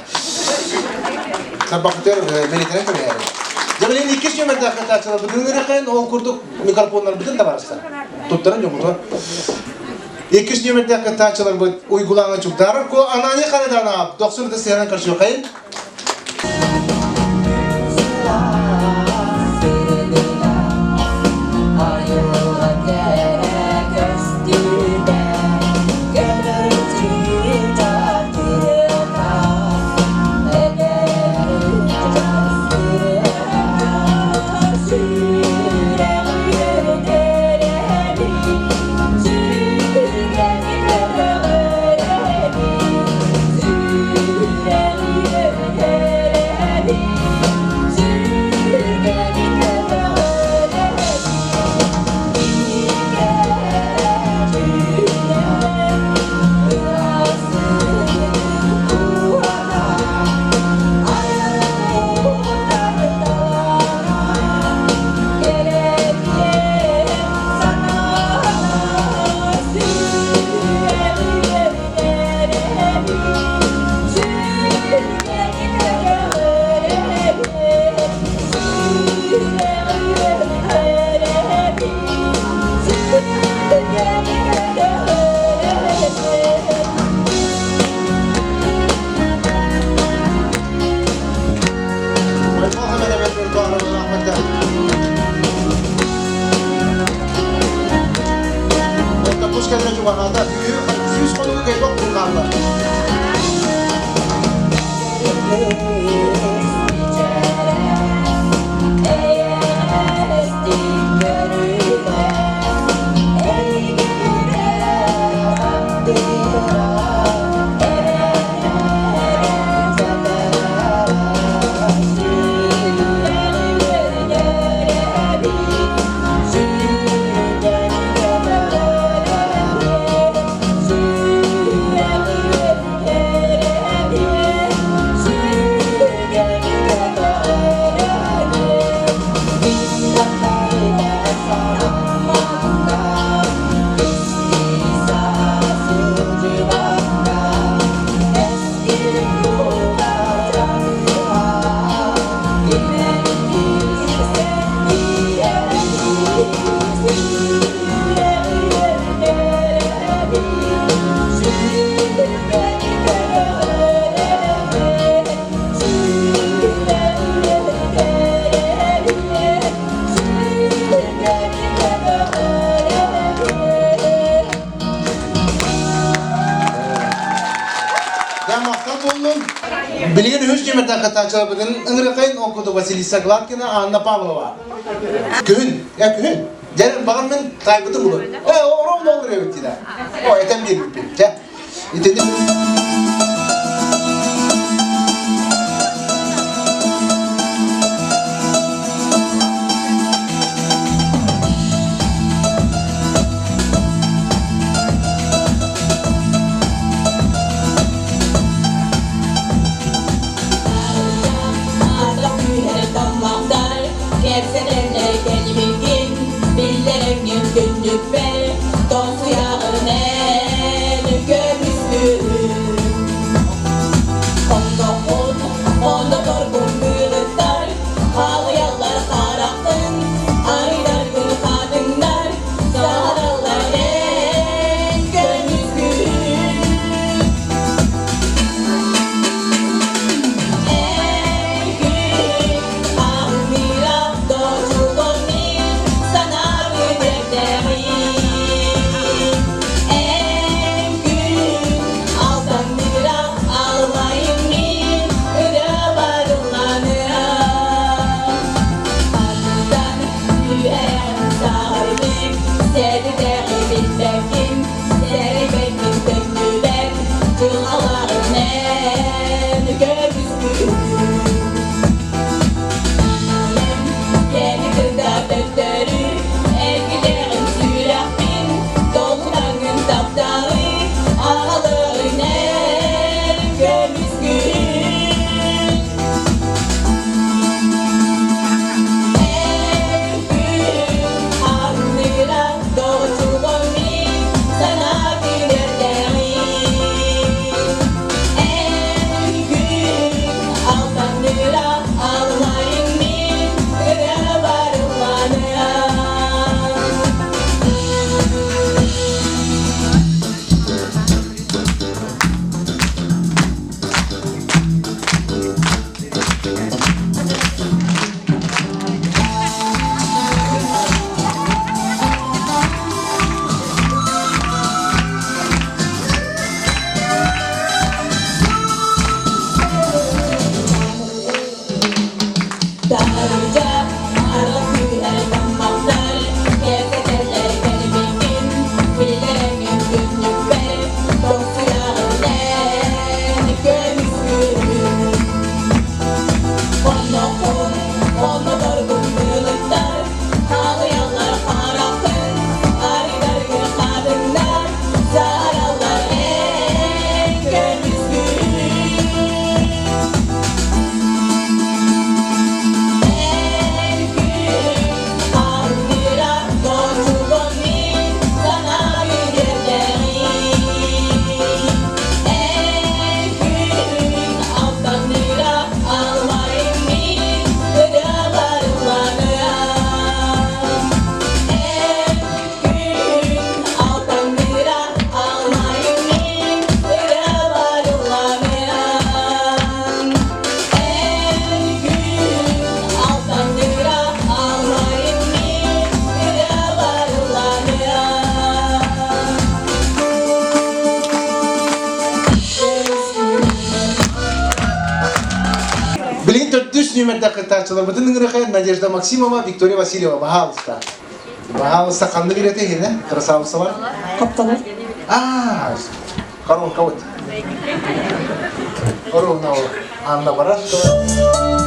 Тарбахытыгар бэлиэтэнэн көмүһээри. Дьэ билигин иккис нүөмэрдээх кыттааччыларбытын ыҥырыахайын, ол курдук микрофоннарбытын да барыстар. Туттаран дьоммутугар. Иккис нүөмэрдээх кыттааччыларбыт Уйгулаана Чугдаров, Ананий Хараданов, дохсун ытыс сыһыанан көрсүөххэйин. Билигин үһүс нүөмэрдээх кыттааччыларбытын ыҥырыахайын ол курдук Василиса Гладкина, Анна Павлова. Күһүн, э күһүн. Дьэ, баҕар мин таайбытым булur. Э, оромно olur эбит дии. О, этэн биэрбиппин. Дьэ, итини Күннүкпэр тоҥсуйаҕын эн көмүскүүр. нүөмэрдээх кыттааччыларбытын ыҥырыахай Надежда Максимова, Виктория Васильева, баһаалыста. Баһаалыста ханнык үлэтэ иһинэ, красавицалар? Хоптолор. А, коронка вот. Ровно Анна Барашкова.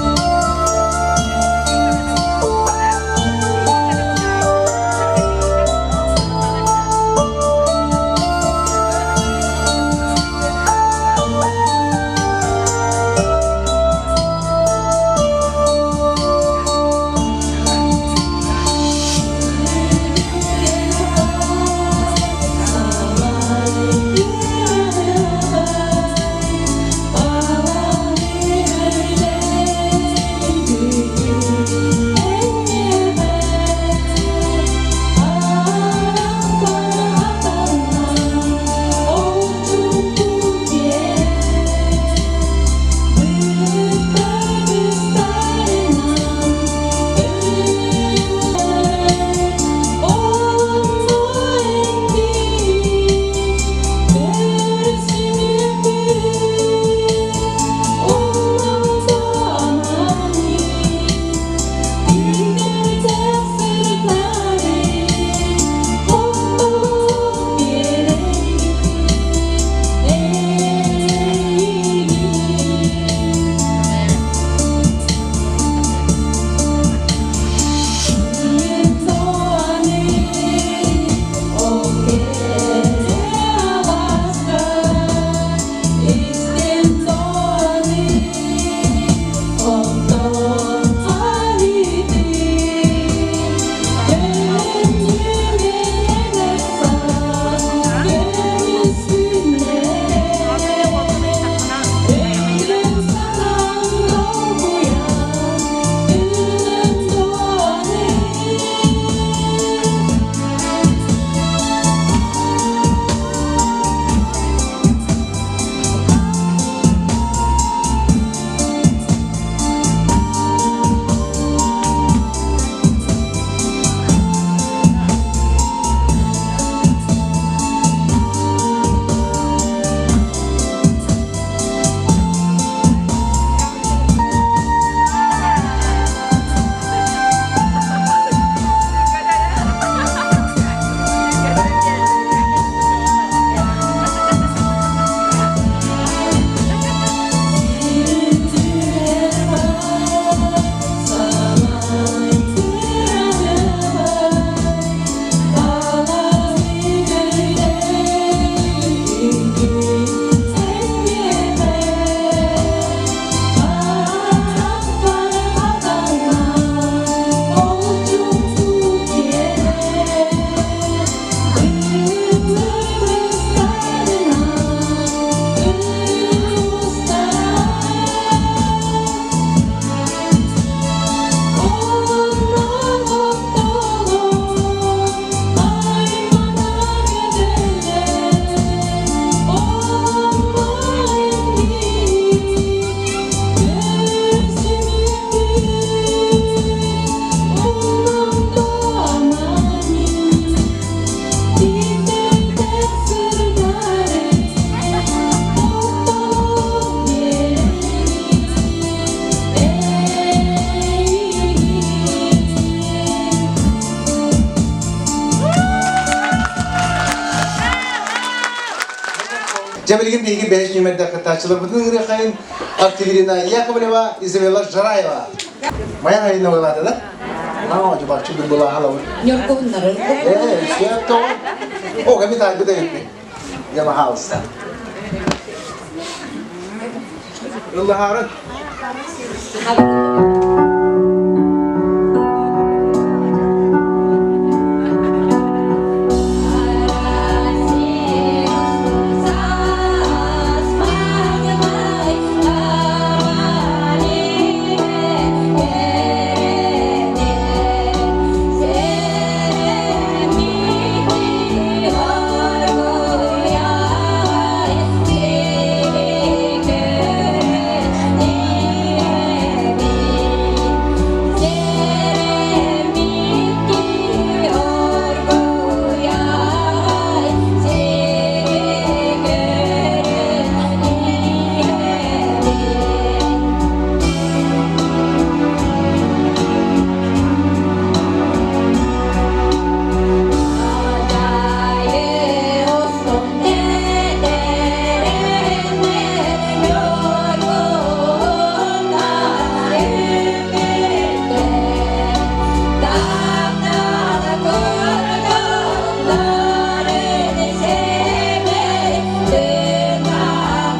Дьэ билигин биһиги бэһис нүөмэрдээх кыттааччыларбытын ыҥырыахайын Активирина Яковлева, Изабелла Жараева. Моя Галина Вылата, да? Аа, жубарчы бир была халабы. Ньургуһуннары. Э, все то. О, ками тайбы да еппи. Ямахалыста. Ыллахарын.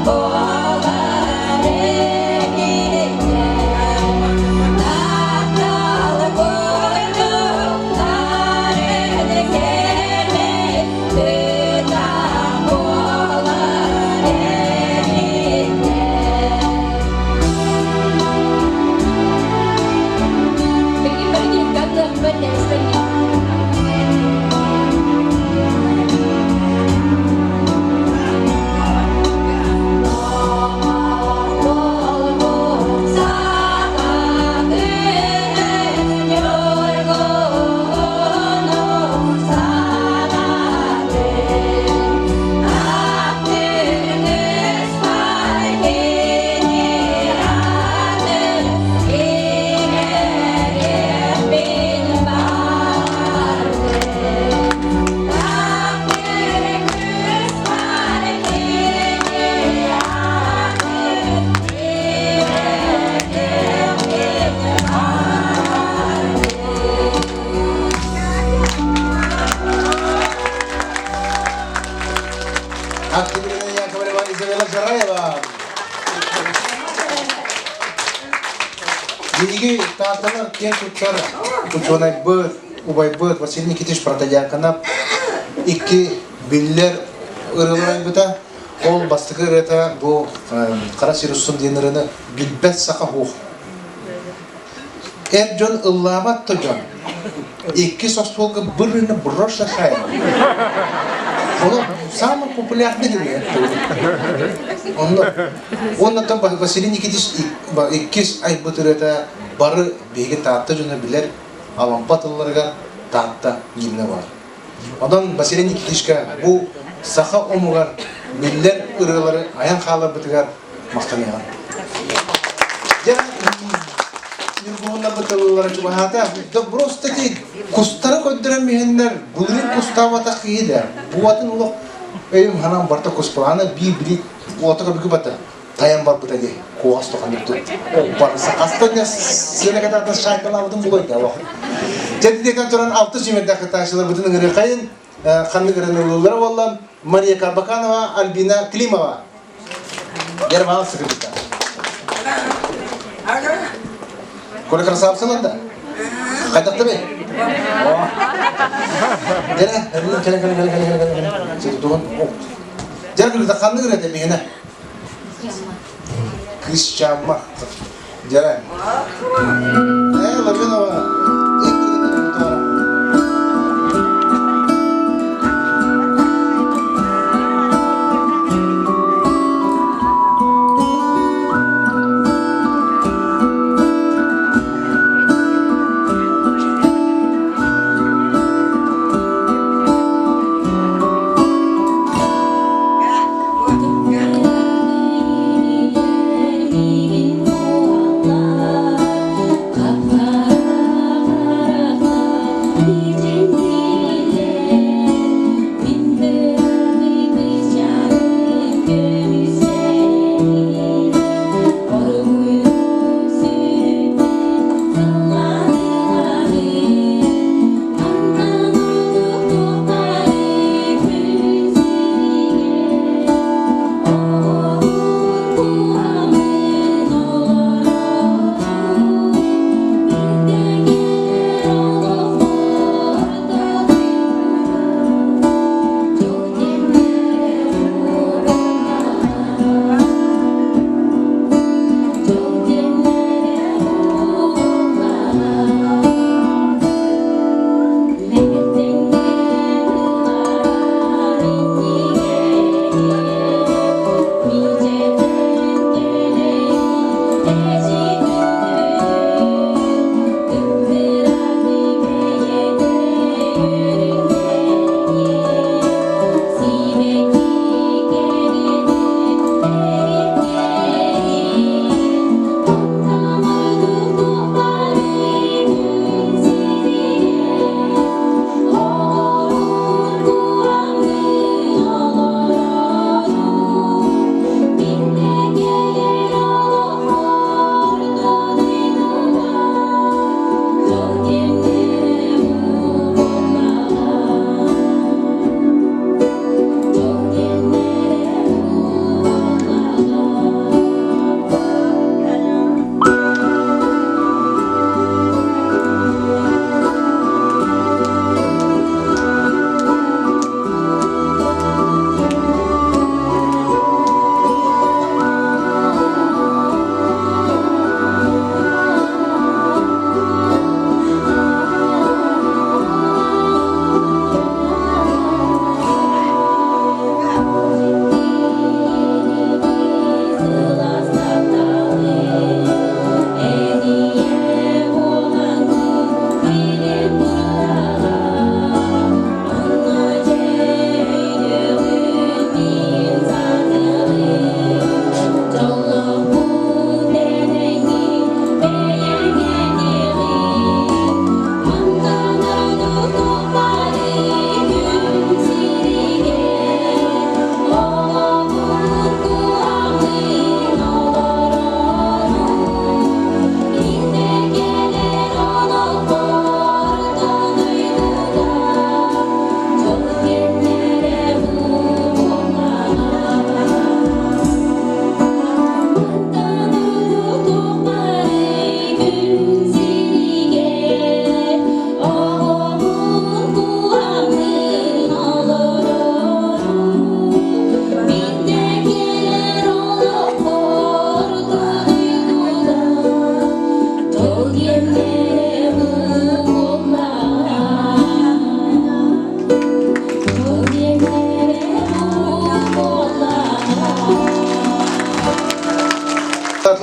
Буолар эбиттэр Таптал курдук нарын кэмэ Тыытах буолар эбиттэр Билигин бары кантыахпын тэбистэн Активированная Яковлева Изабелла Жараева. Биһиги Таатталар киэн туттар учуонайбыт, убайбыт Василий Никитич Протодьяконов икки биллэр ырыалар айбыта. Ол бастакы ырыата бу Хара сир устун диэн ырыаны билбэт саха уһуох. Эр дьон ыллаабат да дьон. Иккис остуолга бырыны броша шайба. Ол самый популярный ырыа. Онно Оннотон Василий Никитич иккис айбыт ырыата бары биһиги Таатта дьоно билэр Алампа тылларыгар Таатта гимнэ бар. Онон Василий Никитичка бу саха омугар биллэр ырыалары айан хааларбытыгар махтаныаҕын. Дьэ, Ньургуһуннарбыт тыллара чугаһаата. Да просто ти кустары көрдөрөн биһэннэр былырыын кустаабатах киһи да буатын олох өйүм ханан барта куспалаана биир били уота көбүкү бата тайан барбыта дии куоҕас тохан барса хаста сиэнэ шайкалаабытын булуйда олох. Дьэ диэтэн туран алты сүүмэрдээх кыттааччыларбытын ыҥырыахайын ханнык ырыныллара буолла Мария Карбаканова, Альбина Климова. Германов сыкырбыта. Коля красавцалар да? Хайдахта бей? Дere, кele кele кele кele кele кele. Сетутугун. Дер күлүтэ ханнык ырыа миһинэ? Кысчамма. Дere. Э, Лавинова. Миигин буоллар, хап-хара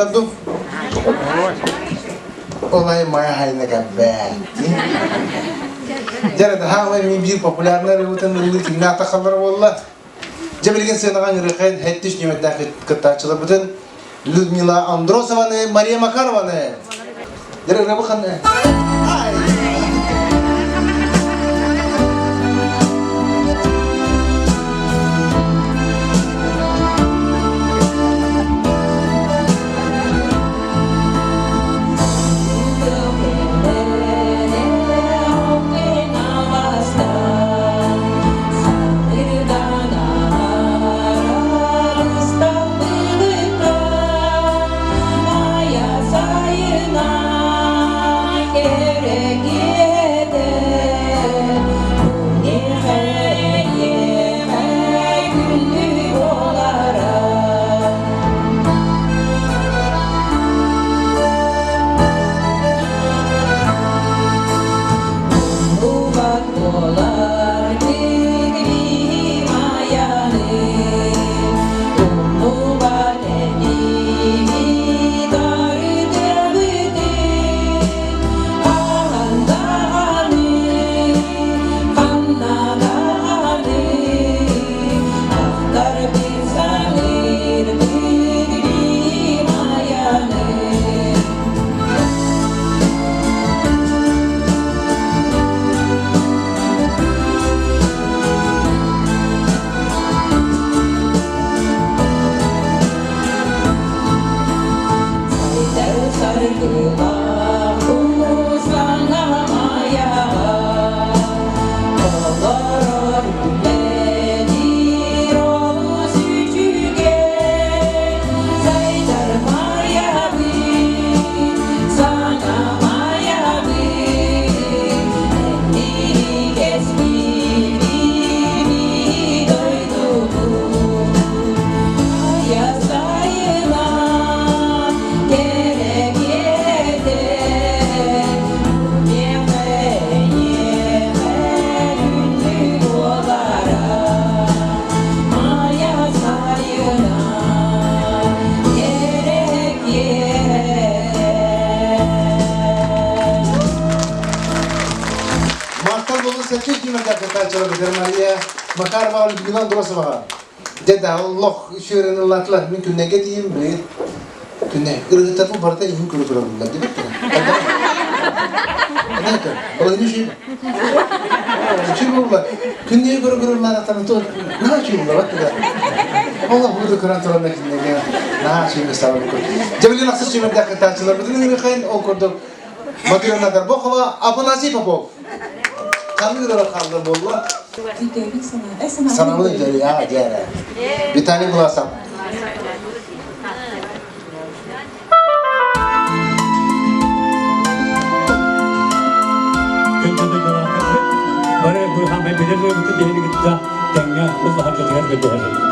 хааллар дуу? Олай мая хайна кэббээти. Дьэ, хаамай мин биир популярный ырыабытын ыллыы кимнээх тахаллар буолла. Дьэ билигин сыанаҕа ыҥырыахайын хэттиш нүөмэрдээх кыттааччыларбытын Людмила Андросованы, Мария Макарованы. Дьэ, ырыабы ханна? Ай! Махтал болу сәтче түймәдә кытаачылар Мария Макарова Людмила Андросоваға. Дьэ да олох үчүөрэн ыллаатылар. Мин күннэгэ тиийим билигин. Күннэ ырыгыттатын барыта иһин көрө турабыллар диэбит. Ханна Балыгын үчүй. Үчүй буолла. Күннэгэ көрө көрө ыллаатахтарына то наһаа үчүй буолла бат да. Олох буду көрөн туран күннэгэ наһаа үчүй местабын көр. Дьэ билигин ахсыс сүүмэрдээх кыттааччыларбытын ыҥырыахайын ол курдук Матрена Горбохова, Афанасий Попов. Ханнык ырыа хаалла буолла? Санабын өйдөбүл, аа, дьэ Виталий Власов. Бары бу билер биһиги кытта тэҥҥэ уллаһаргытыгар көрдөһөбүт.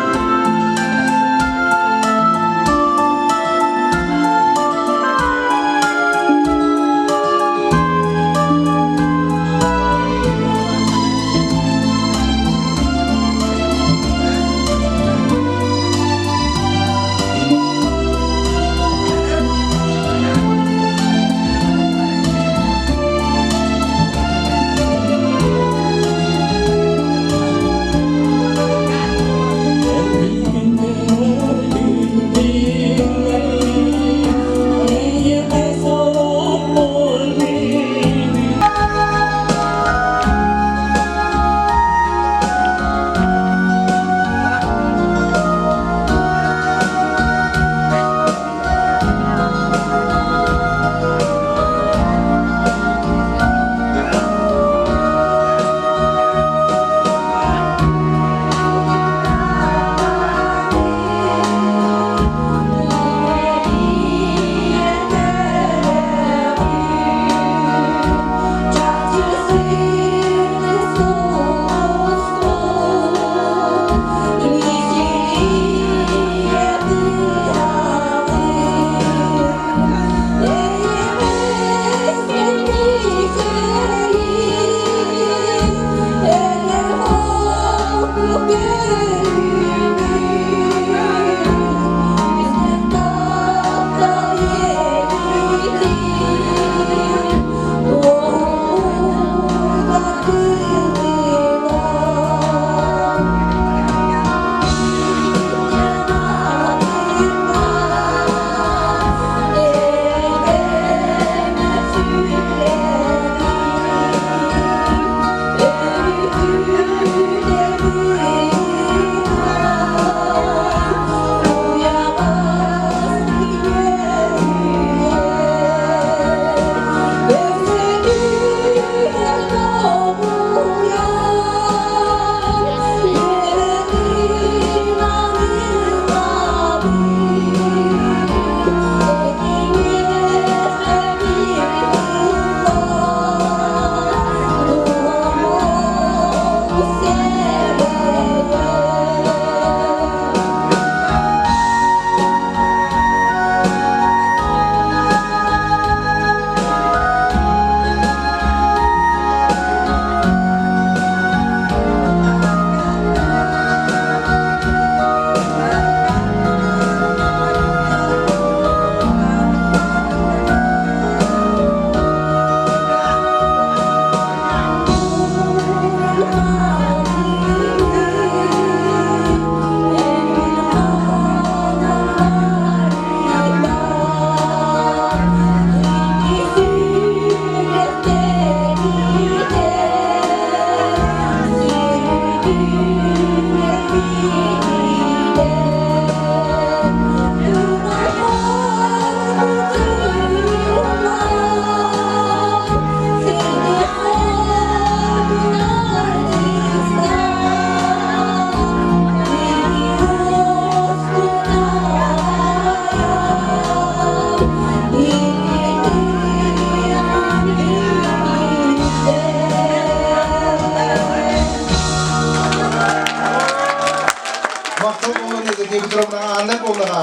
буоллаҕа, Анна буоллаҕа.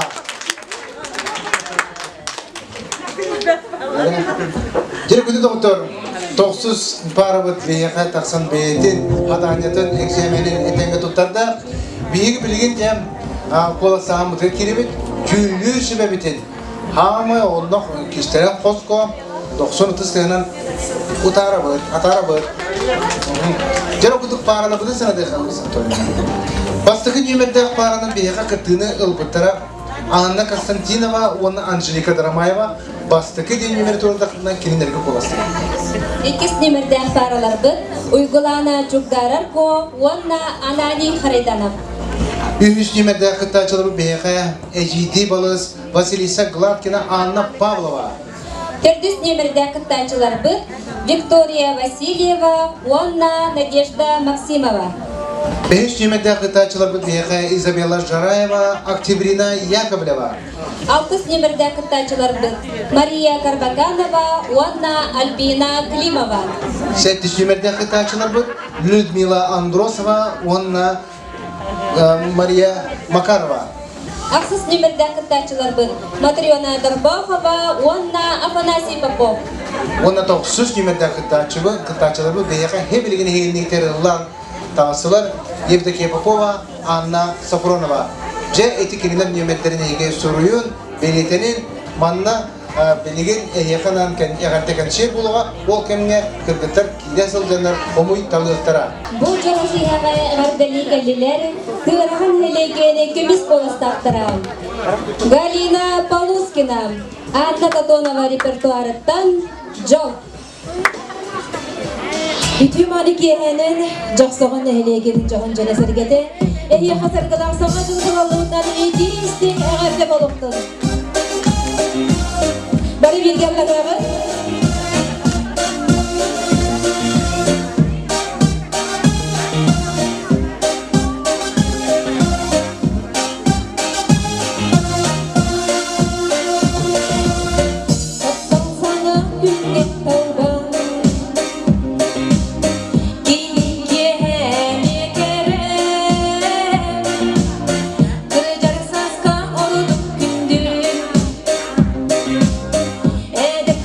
Дьэ, күндү доҕоттор, тохсус паарабыт биһиэхэ тахсан бэйэтин хадаанньатын экзаменин этэҥҥэ туттарда. Биһиги билигин дьэ куоластааһыммытыгар киирибит, дьүүллүүр сүбэбитин хаамай оннох кистэлэҥ хоско дохсун ытыс тыаһынан утаарабыт, атаарабыт. Дьэ, курдук паараларбытын санатыахха Бастакы нүөмэрдээх пааранан биһиэхэ кыттыыны ылбыттара Анна Константинова уонна Анжелика Дарамаева бастакы диэн нүөмэри туруордахтарына кинилэргэ куоластыыр. Иккис нүөмэрдээх паараларбыт Уйгулаана Чугдарарко уонна Ананий Харайданов. Үһүс нүөмэрдээх кыттааччыларбыт биһиэхэ Эдьиийдии балыс Василиса Гладкина, Анна Павлова. Төрдүс нүөмэрдээх кыттааччыларбыт Виктория Васильева уонна Надежда Максимова. Бэһис нүөмэрдээх кыттааччыларбыт биһиэхэ Изабелла Жараева, Октябрина Яковлева. Алтыс нүөмэрдээх кыттааччыларбыт Мария Карбаканова уонна Альбина Климова. Сэттис нүөмэрдээх кыттааччыларбыт Людмила Андросова уонна Мария Макарова. Ахсыс нүөмэрдээх кыттааччыларбыт Матрена Дорбохова уонна Афанасий Попов. Уонна тохсус нүөмэрдээх кыттааччыбыт, кыттааччыларбыт биһиэхэ хэ билигин иһигинниктэр ыллаан таҕыстылар Евдокия Попова, Анна Сафронова. Дьэ, ити кинилэр нүөмэрдэрин эһиги суруйун, бэлиэтэнин, манна билигин эһиэхэ анаан эҕэрдэ кэнсиэр буолуоҕа, ол кэмҥэ кыргыттар киирэ сылдьаннар хомуй талыахтара. Бу дьоро киэһэҕэ эҕэрдэлии кэллилэр Тыараһа нэһилиэгин көмүс куоластаахтара Галина Полускина, Анна Тотонова репертуарыттан Дьол. Үтүө мааны киэһэнэн Дьохсоҕон нэһилиэгин дьоһун дьоно сэргэтэ эһиэхэ саргылаах саҥа дьыл саҕаллыбытынан итии-истиҥ эҕэрдэ буолуохтун! Бары бииргэ аллаһыаҕын! Таптал саҥа күҥҥэ талбан Кини киэһээни кэрэ Кырдьар сааска ордук күндү Эдэр.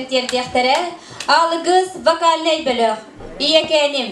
ырыаларын тиэрдиэхтэрэ Алгыс вокальнай бөлөх Ийэкээним.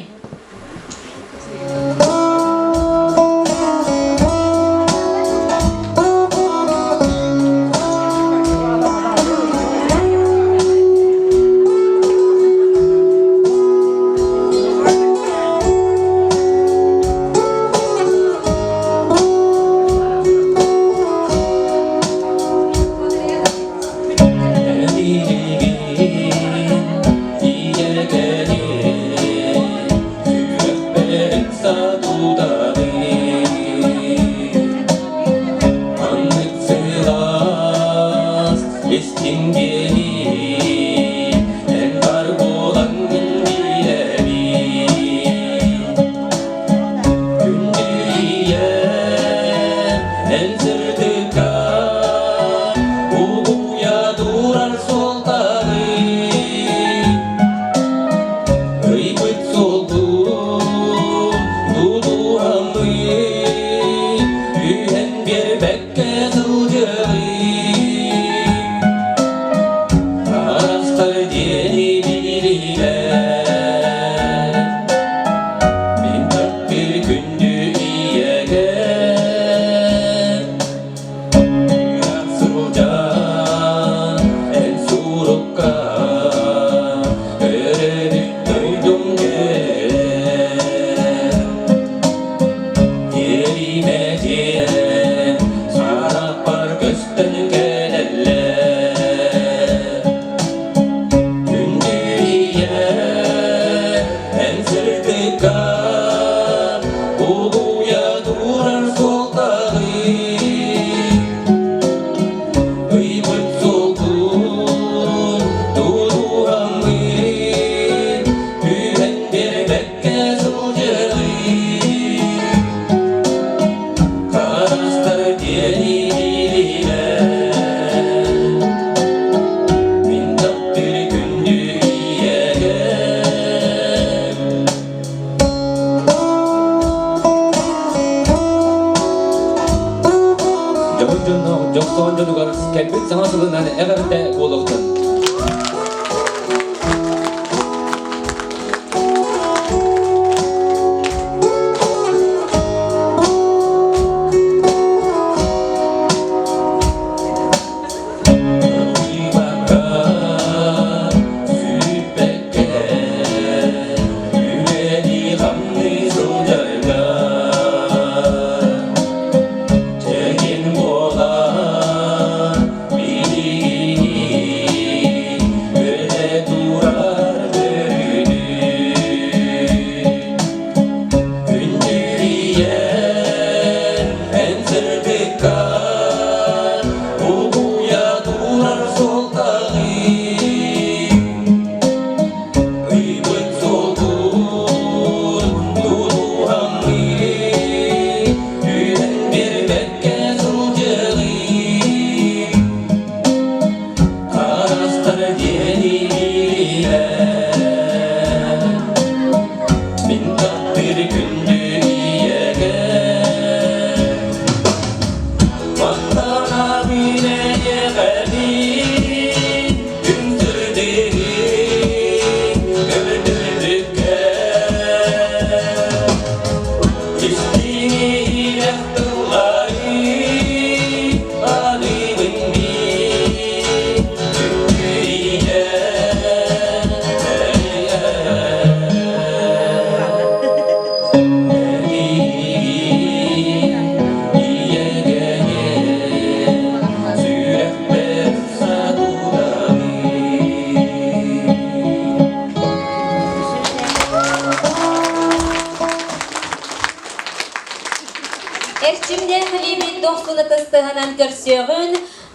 Эрчимнээх илиибит дохсун ытыстыһынан көрсүөҕүн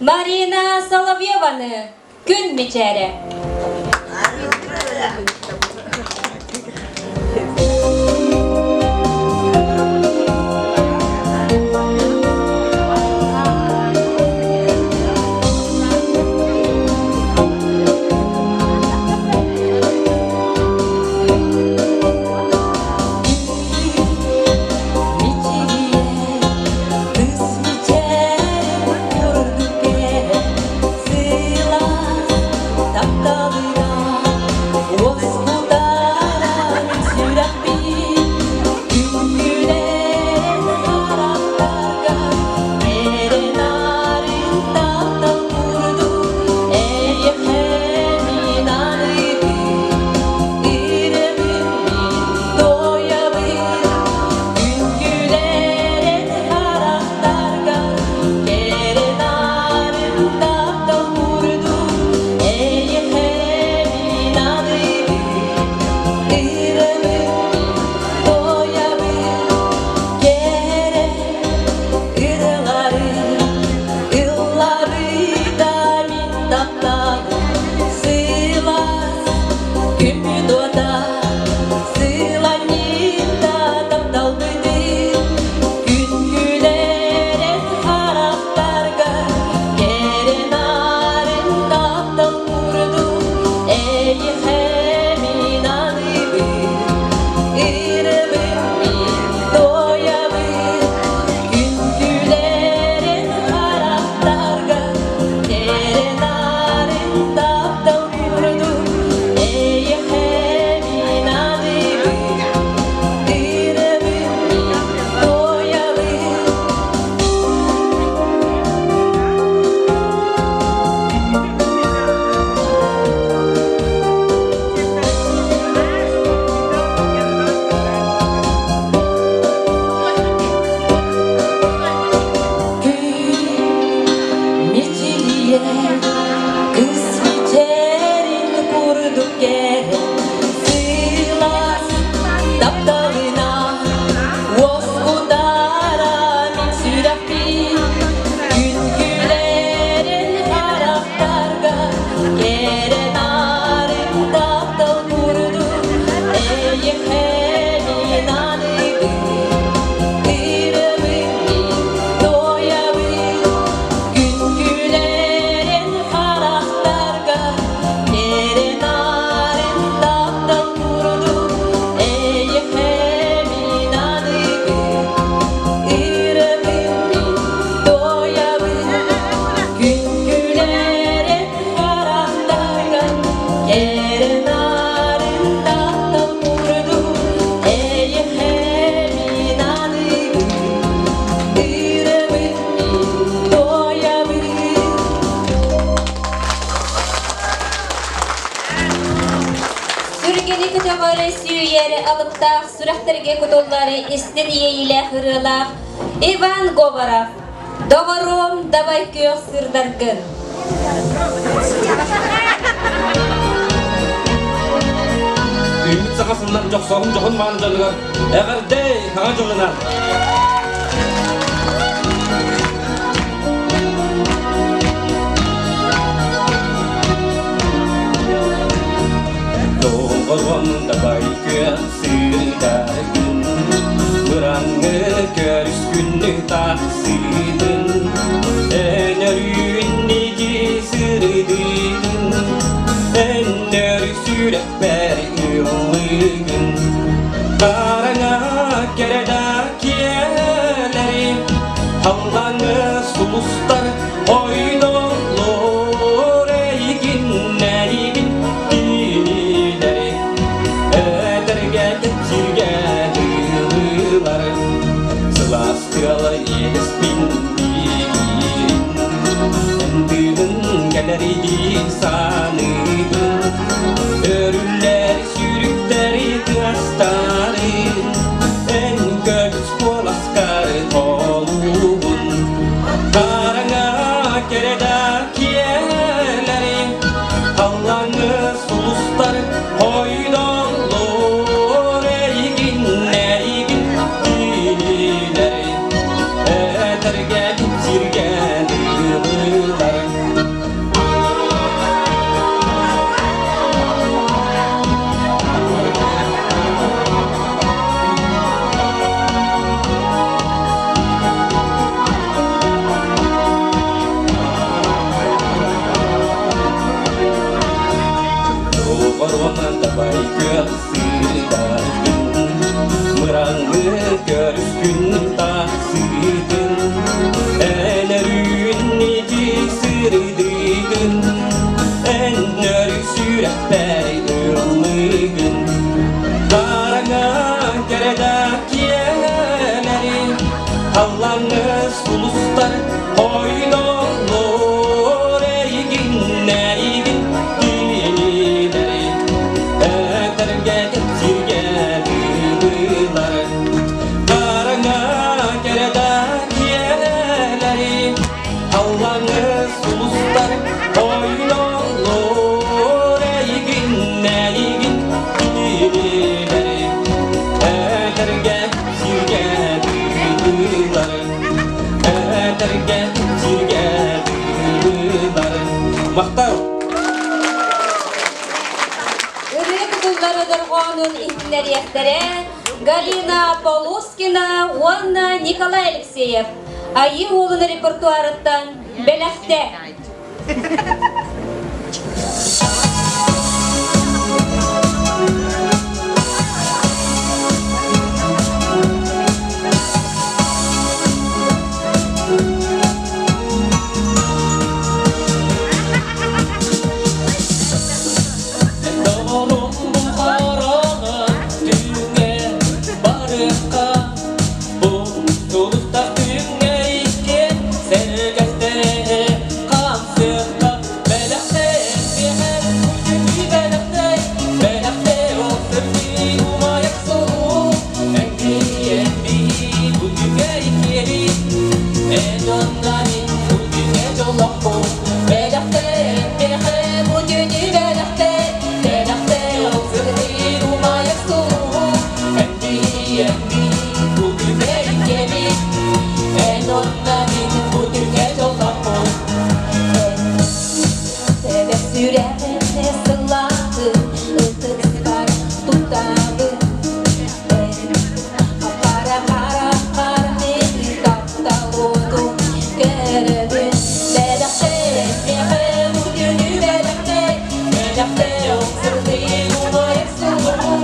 Марина Соловьеваны Күн мичээрэ. Сыла, таптал. Дууһалары сүүйэр алыптаах сүрэхтэргэ кутуллар истин иэйиилээх ырыалаах Иван Говоров Доҕоруом, давай күөх сырдаргын. Үүммүт саха сылынан дьохсоҕун дьоһун мааны дьонугар эҕэрдэ хаҥа дьылынан! Доҕорум давай күөх сырдаргын Быраҥы көрүскүннү тахсыытын Өнөрүүнники сырыдыытын Өннөр сүрэхпэр ыллыгын Хараҥа кэрэ киэлэри Халлаҥы сулустар ойноллор эйигин эйигин кинилэри Этэргэ сиргэ тыылар Сылаас тыала иэдэспин биирин Эн тыынын кэлэридии саныыбын Өрүллэр сүүрүктэри тыастарын Эн көмүс куоласкар толугун Хараҥа кэрэ да киэлэри Халлаҥы сулустар хойдоллор эйигин эйигин кинилэри Этэргэ сиргэ дылылар. Доҕоруона дабай күөх сыыдайгын, Мыраҥы көрүскүн тахсыытын, Эн өрүүн ити сырыдыгын, Эн өрүк сүрэхпэр ыллыгын. Хараҥа кэрэ да киэлэри, Халлаҥы сулустар хойдоллор эйигин, эйигин кинилэри Этэргэ сиргэ тыылар. Хараҥа кэрэ да киэлэри, Халлаҥы сулустар хойдоллор эйигин, эйигин кинилэри Этэргэ сиргэ тыылар. Этэргэ сиргэ тыылар. Махтал! Ырыа кутуллары дорҕоонун иһитиннэриэхтэрэ Галина Полускина уонна Николай Алексеев Айыы уолун репертуарыттан бэлэхтэ. Доҕорум бу хараҥа түүҥҥэ барыахха Бу сулустах күҥҥэ иккиэн сэргэстэһэ хаамсыахха Бэлэхтэй миэхэ күнү бэлэхтэй Бэлэхтэй ол сырдыы умайар сулус Эҥкиэн биһи бу күҥҥэ иккиэбит Эн уонна мин бу күҥҥэ дьоллоохпут Бэлэхтэй миэхэ бу күнү бэлэхтэй Бэлэхтэй ол сырдыы умайар сулус Эҥкиэн Тэбэр сүрэҕин сылаатын ытыспар тутабын Хара хара хара таптал уотун көрөбүн Бэлэхтэй миэхэ бу күнү бэлэхтэй Бэлэхтэй ол сырдык умайар сулуһу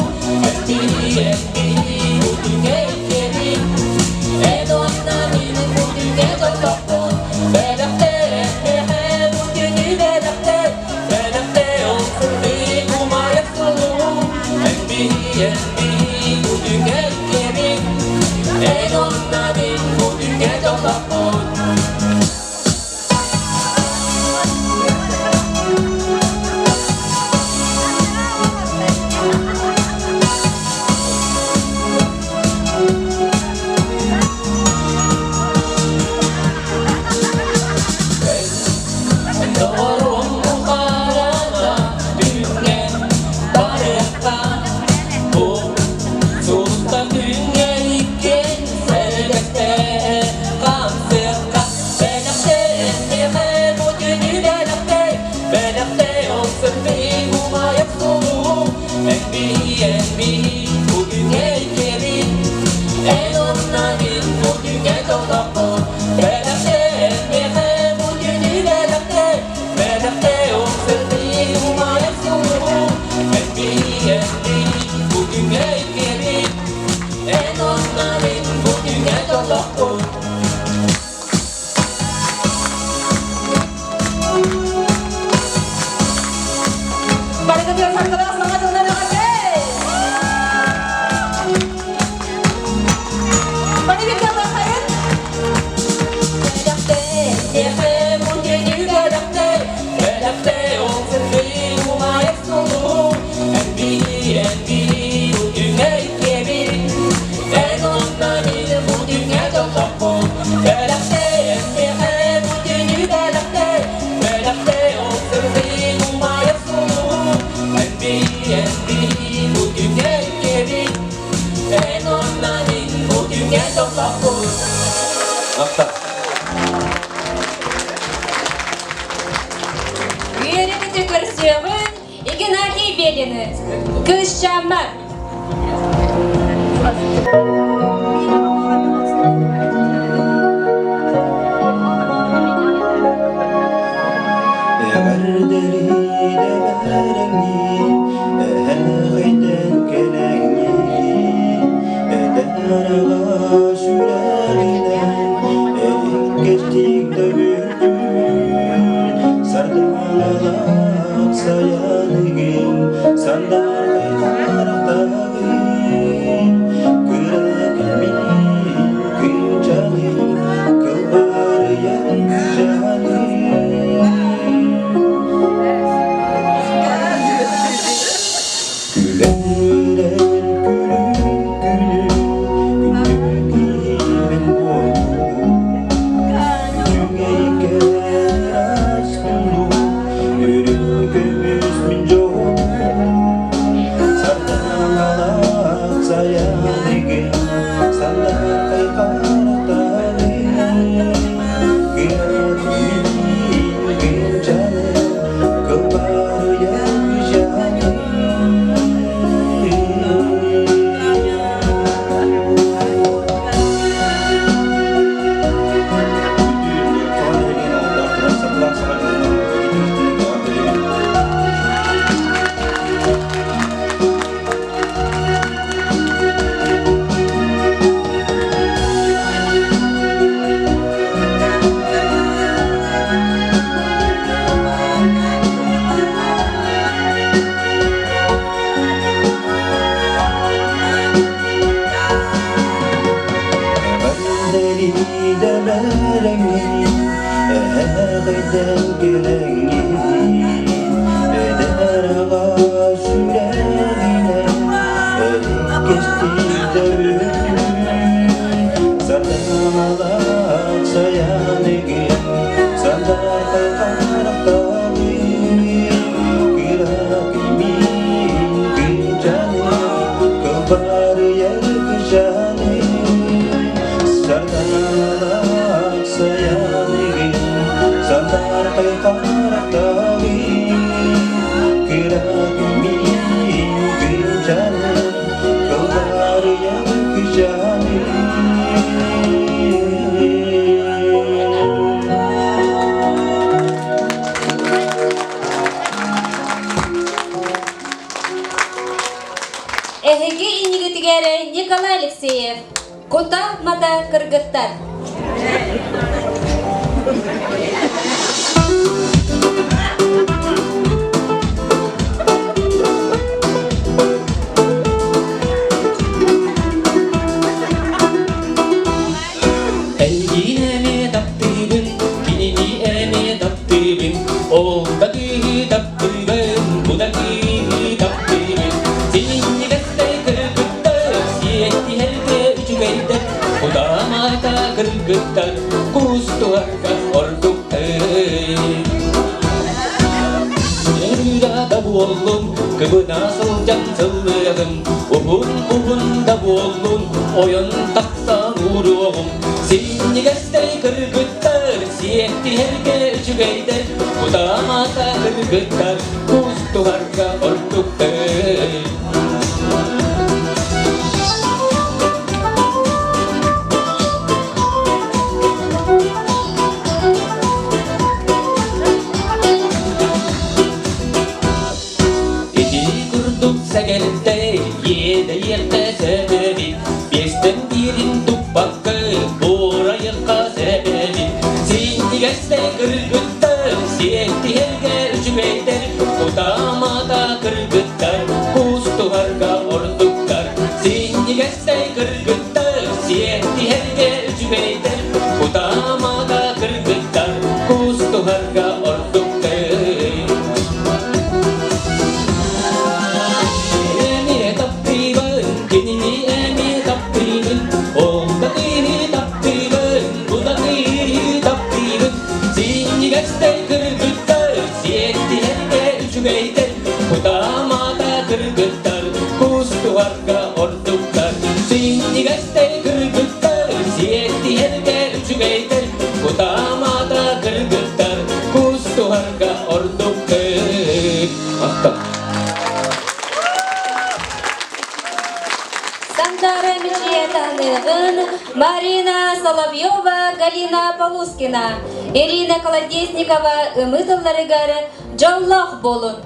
дьоллоохпут. Махтал. Үөрэ-көтө көрсүөҕүн Игнатий Белины, Кыысчааммар. Эһиги иннигитигэр Николай Алексеев, Кута-мата кыргыттар. Эйигин эмиэ таптыыбын, кинини эмиэ таптыыбын, ол да кыыһы таптыыбын, бу да кыыһы таптыыбын. Синньигэстэй кыргыттар, сиэттиһэргэ үчүгэйдэр, кутаамата кыргыттар, кустуһарга ордуктар. Ыра да буоллун, кыбына сылдьан сыллыаҕым, уһун-уһун да буоллун, ойон тахсан ууруоҕум. Синньигэстэй кыргыттар, сиэттиһэргэ үчүгэйдэр, кутаамата кыргыттар, кустуһарга ордуктар. Ити курдук сэгэлтэй иэдэйиэххэ сөбөбүт, биэстэн биирин туппакка буорайыахха сөбөбүт. Синньигэстэй кыргыттар, сиэттиһэргэ үчүгэйдэр, кутаамата кыргыттар, кустуһарга ордуктар. Синньигэстэй кыргыттар, сиэттиһэргэ үчүгэйдэр, кутаамата кыргыттар, кустуһарга ордуктар. Эмиэ таптыыбын, кинини эмиэ таптыыбын. Сандара Мичийэ Таһыныгын, Марина Соловьева, Галина Полускина, Ирина Колодезникова ымыы тылларыгар дьоллоох буолун!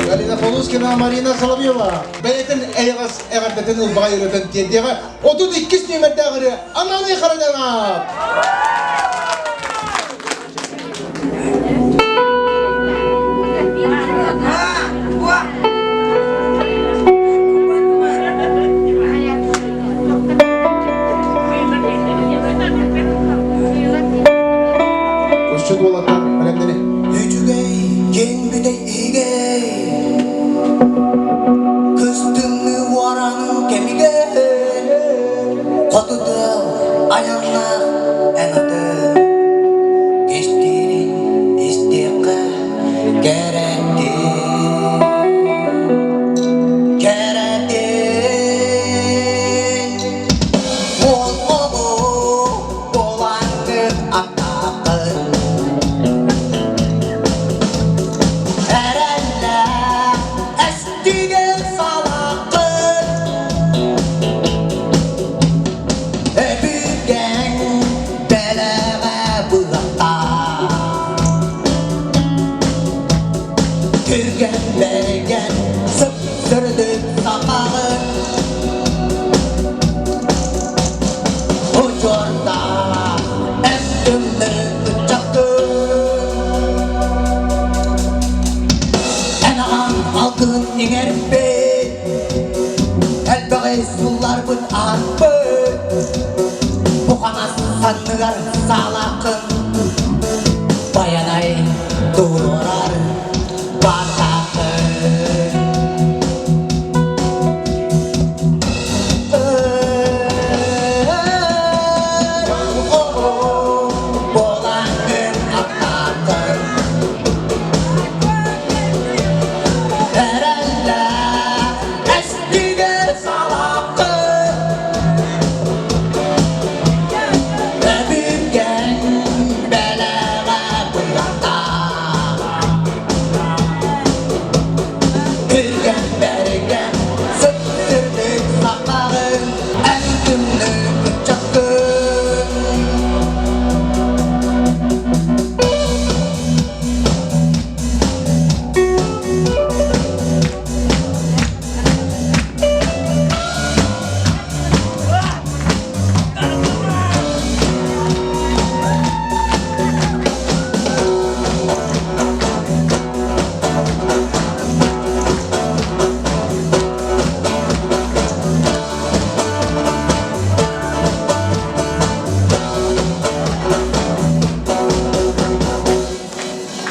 Галина Полускина, Марина Соловьева бэйэтин эйэҕэс эҕэрдэтин ылбаҕай ырыатын тиэрдиэҕэ 32 нүөмэрдээх ырыа Ананы Хараданап! Үчүт уолаттар бэлэмнэри. Үчүгэй киэҥ бүтэй иһигэй Кыстыҥҥы уоранын кэмигэр Хоту тыал айаннаах эн аты Кистиирин истиэххэ кэрэтин Кэрэтин Уол оҕо буолаҥҥын аттааххын. Түргэн бэргэн сып-сырдык сахаҕын Учуордаах эн тымныы ыччаккын Эн аҕаҥ алтын иҥэрбит Элбэҕи сылларбыт ааспыт Бу хаҥас санныгар саалааххын Байанай туруорар баатааххын Буолаҥҥын аттааххын Эрэллээх эстигэ салааххын Өбүгэҥ бэлэҕэ быһахтаах Түргэн бэргэн сып-сырдык сахаҕын Эн тымныы ыччаккын.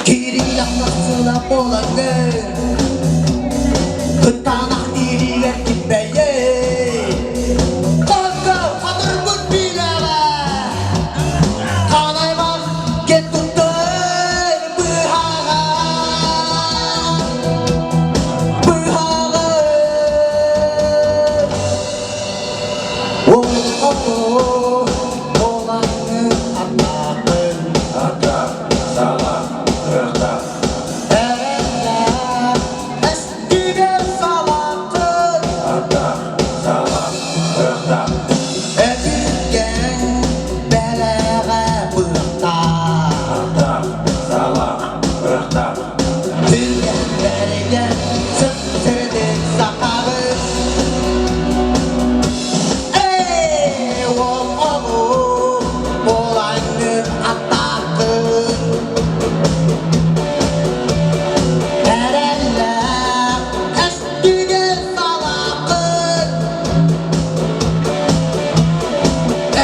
Кириилэх сыла буолаҥҥын Кытаанах ириигэр килбэйэй Ханна хатырбыт биилээҕэ Хаанаймах кэт туттар быһаҕа Быһаҕа Ол-о-о, буолаҥҥын аттааххын Ата, сала, ырахта. Эрэллээх эстигэ салааххын Ата, сала, ырахта. Өбүгэҥ бэлэҕэ быктаах Ата, сала, ырахта. Түргэн бэргэн сып-сырдык сахабыт Эй, уол оҕу буолаҥҥын аттааххын Эрэллээх өстүгэ салааххын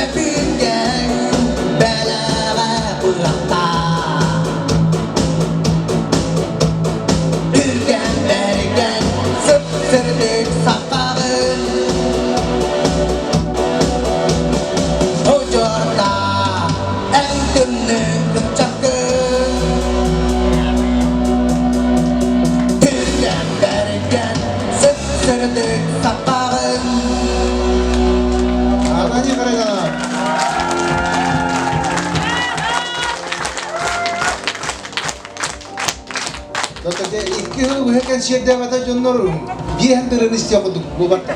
Өбүгэҥ бэлэҕэ бырахтаах Түргэн бэргэн сып-сырдык сахаҕын Удьуордаах эн тымныы ыччаккын Түргэн бэргэн сып-сырдык сахаҕын Аркадий Караганов. Дьэ икки сыл быһа кэнсиэрдээбэтэ дьоннор биэһэн тырын истиэх курдук буолбатта.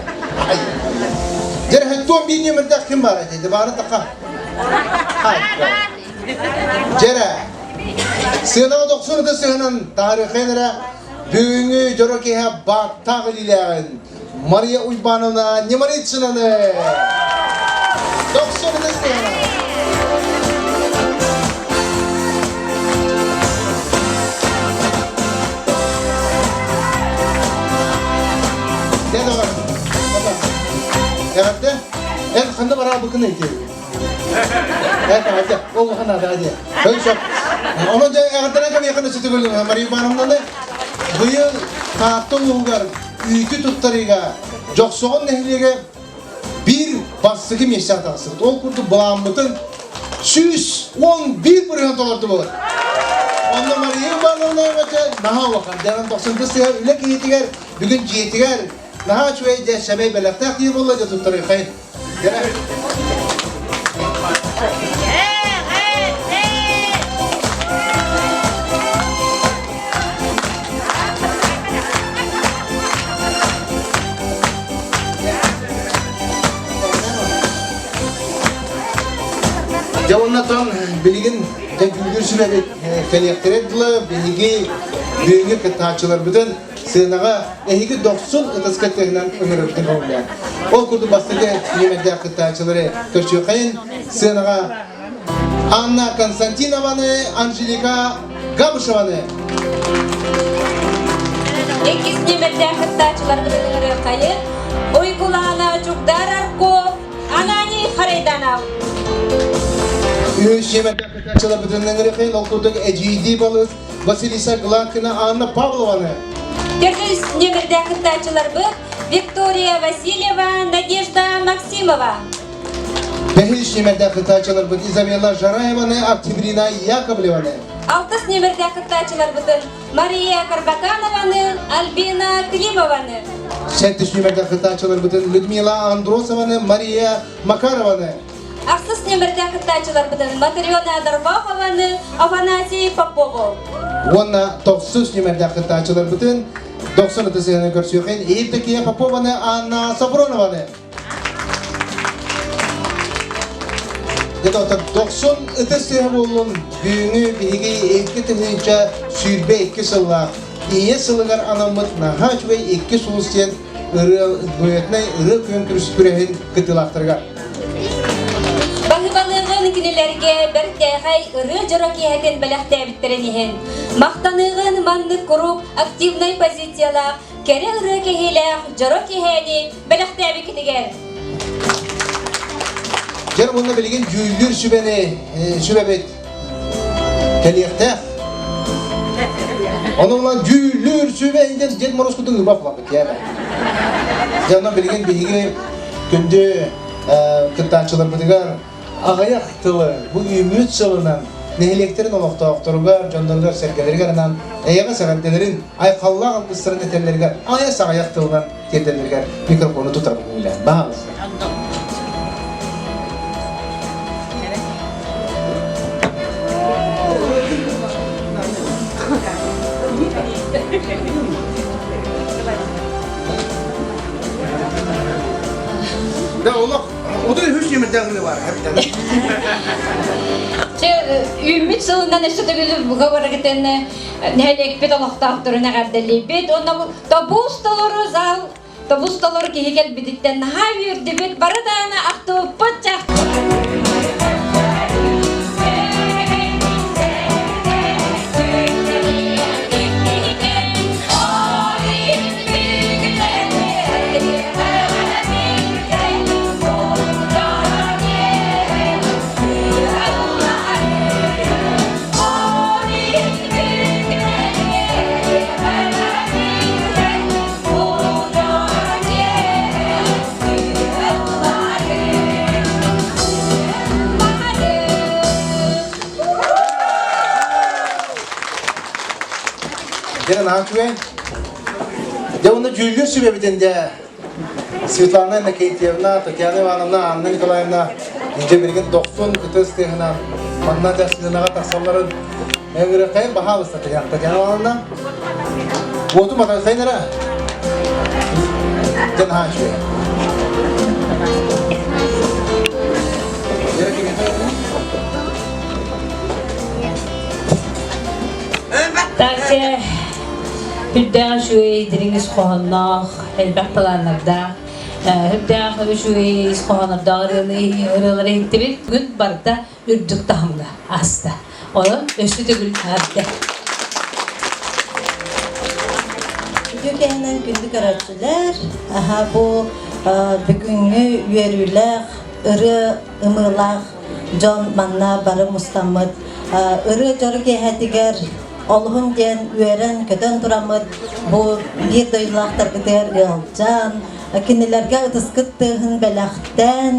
Дьэ хэттуон биир нүөмэрдээх ким баар этэй? Баары таха. Дьэрэ сыанаҕа дохсун ытыс сыһынан таарыхайын эрэ бүгүҥҥү дьоро киэһэ бааттаах илиилээҕин Мария Уйбановна Немарицынаны дохсун ытыс сыһынан. Дьэ доҕор, эҕэрдэ. Эн ханна бараабыккын эти? Эҕэрдэ, ол ханна да диэ. Сөп. Онон дьэ эҕэрдэнэн кэмиэхэ сүтүгүлүн Мария Ивановнаны быйыл Таатта улууһугар үүтү туттарыыга Дьохсоҕон нэһилиэгэ биир бастакы миэстэҕэ тахсыбыт. Ол курдук былааммытын 111% толордубут. Онно Мария Ивановна өҥөтө наһаа улахан. Дьэ, тохсунту сыһа үлэ киһитигэр, бүгүн дьиэтигэр наһаа үчүгэй дьэ сэмэй бэлэхтээх дии буолла дьэ туттарыахай. Дьэ уонна тон билигин дьэ дьүүллүүр сүбэбит кэлиэхтэрэ дылы биһиги. Бүгүҥҥү кыттааччыларбытын сыанаҕа эһиги дохсун ытыска тыаһынан ыҥырырбытын көҥүллээн. Ол курдук бастакы нүөмэрдээх кыттааччылары көрсүөххэйин сыанаҕа Анна Константинованы, Анжелика Габышеваны. Иккис нүөмэрдээх кыттааччыларбытын ыҥырыаххайын Уйгулаана Чугдар Арков, Ананий Харайданов. Үһүс нүөмэрдээх кыттааччыларбытын ыҥырыаххайын ол курдук эдьиийдии балыс Василиса Гладкина, Анна Павлованы. Төрдүс нүөмэрдээх кыттааччыларбыт Виктория Васильева, Надежда Максимова. Бэһис нүөмэрдээх кыттааччыларбыт Изабелла Жараеваны, Октябрина Яковлеваны. Алтыс нүөмэрдээх кыттааччыларбытын Мария Карбаканованы, Альбина Климованы. Сэттис нүөмэрдээх кыттааччыларбытын Людмила Андросованы, Мария Макарованы. Ахсыс нүөмэрдээх кыттааччыларбытын Матрена Дарбахованы, Афанасий Попову. Уонна тохсус нүөмэрдээх кыттааччыларбытын 90 ытыс көрсүөхин Евдокия Попованы, Анна Сафронованы. Дьэ, 90 ытыс тыаһа буоллун бүгүҥҥү биһиги 2022 сыллаах Ийэ сылыгар анаммыт наһаа үчүгэй икки сулус диэн ырыа дуэтнай ырыа күөн күрэһин кыттыылаахтарыгар. Баһыыбалыыгын кинилэргэ бэртээхэй ырыа дьоро киэһэтин бэлэхтээбиттэрин иһин махтаныыгын маннык куруук активнай позициялаах кэрэ ырыа кэһиилээх дьоро киэһээни бэлэхтээбиккитигэр. Дьэр уонна билигин дьүүллүүр сүбэни сүбэбит кэлиэхтээх. Онон дьүүллүүр сүбэ диэн Дед Морозкутун ылбап лаппыт диэбэ. Дьэ онон билигин биһиги күндү кыттааччыларбытыгар аҕыйах тылы бу үүммүт сылынан нэһилиэктэрин олохтоохторугар, дьонноругар, сэргэлэригэр анаан эйэҕэс эҕэрдэлэрин, айхаллаах алгыстарын этэллэригэр аҕыйах аҕыйах тылынан тиэрдэллэригэр микрофону тутарбын үлээн баҕалыста. Да олох 33 нөмірдегі бар. Чэ, үүммүт сылынан өссө төгүл буга барыгытын нэһилиэкпит олохтоохторун эҕэрдэлиибит. Онно тобус толору зал, тобус толору киһи кэлбититтэн наһаа үөрдүбүт. Бары даҕаны ахтыбыппыт чах. Дьэ, наһаа үчүгэй. Дьэ, уонна дьүүллүүр сүбэбитин дьэ Светлана Иннокентьевна, Татьяна Ивановна, Анна Николаевна дьэ билигин дохсун ытыс тыаһынан манна дьэ сыанаҕа тахсалларын ыҥырыаххайын баһаалыста Татьяна Ивановна. Уоту матархайын эрэ. Дьэ наһаа үчүгэй. Такси үрдээх үчүгэй дириҥ ис хоһоонноох, элбэх талааннардаах, үрдээх үчүгэй ис хоһооннордоох ырыаны ырыалары иһиттибит. Бүгүн барыта үрдүк таһымҥа ааста. Онон өссө төгүл эҕэрдэ. Үтүө кэһинэн күндү көрөөччүлэр, аһа бу бүгүҥҥү үөрүүлээх ырыа ымыылаах дьон манна бары мустаммыт ырыа дьоро киэһэтигэр олуһун диэн үөрэн-көтөн тураммыт бу биир дойдулаахтаргытыгар ыалдьан, кинилэргэ ытыскыт тыаһын бэлэхтээн,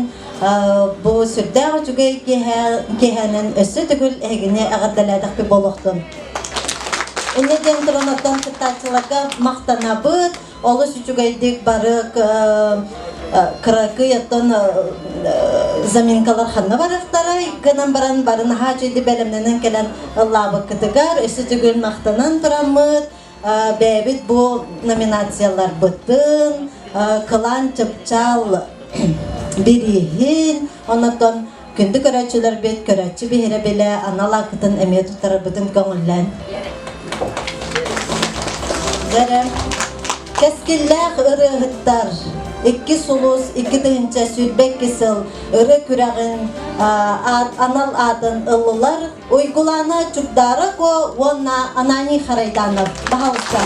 бу сүрдээх үчүгэй киэһэнэн өссө төгүл эһигини эҕэрдэлээтэхпит буолуохтун. Инньэ диэн туран оттон кыттааччыларга махтанабыт, олус үчүгэйдик бары кыракый оттон заминкалар ханна барыахтарай гынан баран бары наһаа үчүгэйдик бэлэмнэнэн кэлэн ыллаабыккытыгар өссө төгүл махтанан тураммыт бэйэбит бу номинацияларбытын кылаан чыпчаал бирииһин онотон күндү көрөөччүлэрбит көрөөччү биһирэбилэ анал ааккытын эмиэ туттарарбытын көҥүллээн. Дьэрэ, кэскиллээх ырыаһыттар икки сулус 2022 сыл ырыа күрэҕин анал аатын ыллылар Уйгулаана Чугдарако уонна Ананий Харайданов. Баһалыста.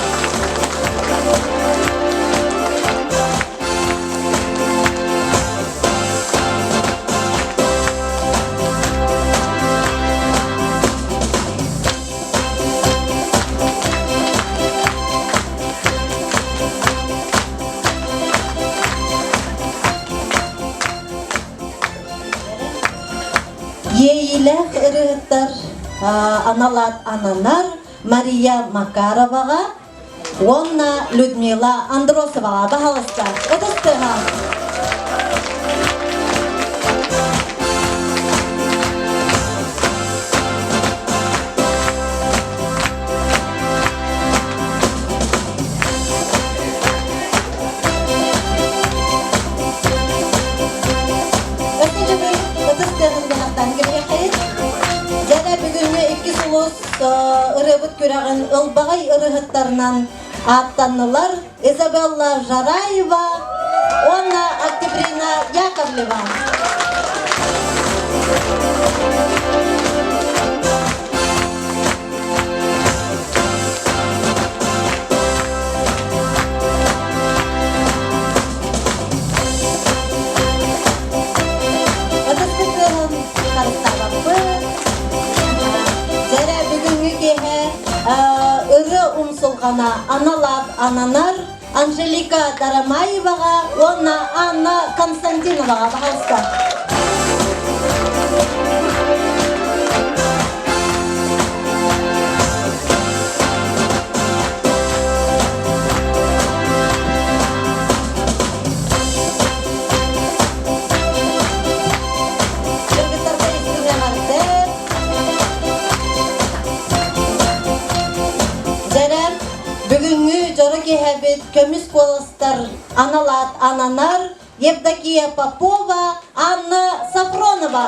Иэйиилээх ырыаһыттар анал аат ананар Мария Макароваҕа уонна Людмила Андросоваҕа баһалыста ытыс тыаһа. Өссө төгүл ытыс тыаһын быһахтаан кэбиһиэххэйит. Дьэ бүгүҥҥү иккис улуус ырыабыт күрэҕин ылбаҕай ырыаһыттарынан ааттаннылар Изабелла Жараева уонна Октябрина Яковлева. Ытыспыт кыыһын харыстаабаппыт. Дьэрэ бүгүҥҥү киэһэ ырыа умсулҕана анал аат ананар Анжелика Дарамаеваҕа уонна Анна Константиноваҕа баһаалыста. Кыргыттарга истиҥ эҕэрдэ. Дьэрэ, бүгүҥҥү дьоро киэһэбит көмүс куоластар анал аат ананар Евдокия Попова, Анна Сафронова.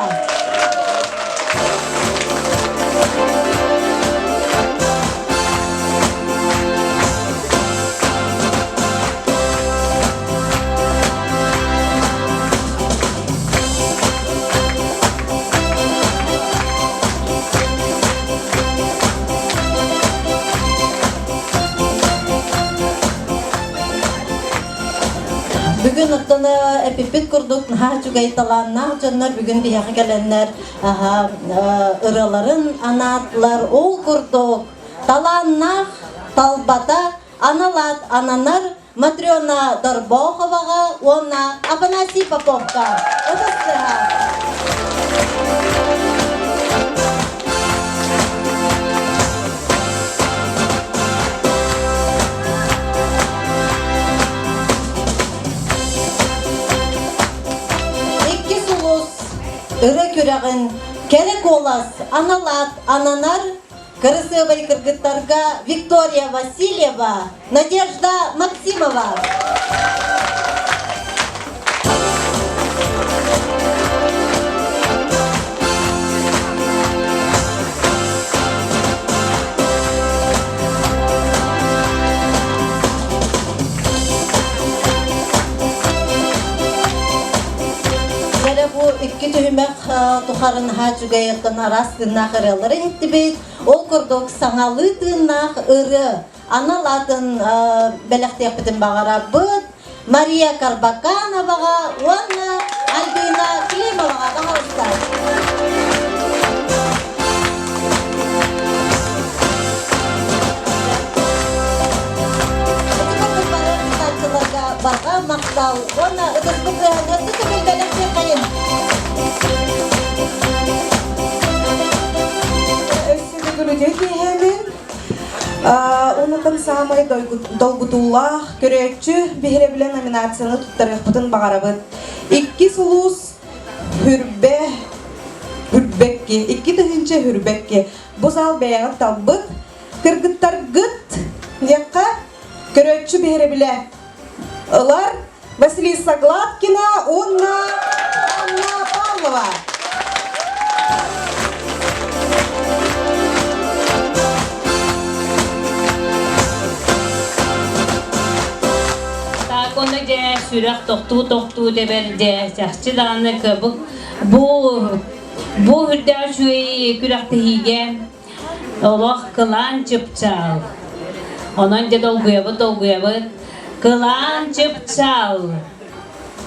Бүгүн оттон эпиппит курдук наһаа үчүгэй талааннаах дьоннор бүгүн биһиэхэ кэлэннэр ырыаларын анаатылар. Ол курдук талааннаах талбата анал аат ананар Матрена Дорбооховаҕа уонна Афанасий Поповка. Ытыс тыаһа. Иккис улус өрө күрэҕин кэрэ куолас анал аат ананар кырасыабай кыргыттарга Виктория Васильева, Надежда Максимова. Дьэ бу икки түһүмэх тухарын наһаа үчүгэй оттон араас тыыннаах ырыалары иһиттибит. Ол курдук саҥалыы тыыннаах ырыа анал атын бэлэхтиэхпитин баҕарабыт. Мария Карбакановаҕа уонна Альбина Климоваҕа баҕалыста. Ити курдук бары кыттааччыларга барҕа махтал уонна ытыспыт тыаһын өссө төгүл бэлэхтиэххэйин. Өссө төгүл үтүө киэһэбин. Онутан саамай долгутуулаах көрөөччү биһирэбилэ номинацияны туттарыахпытын баҕарабыт. Иккис улуус Хүрбэ Хүрбэкки, 2000 Хүрбэкки. Бу зал бэйэҕит талбыт. Кыргыттаргыт диэххэ көрөөччү биһирэбилэ ылар Василиса Гладкина уонна Анна Павлова. дьэ сүрэх тохтуу-тохтуу тэбэр дьэ чахчы даҕаны бу бу үрдээх үчүгэй күрэхтэһиигэ олох кылаан чыпчаал. Онон дьэ долгуйабыт долгуйабыт. Кылаан чыпчаал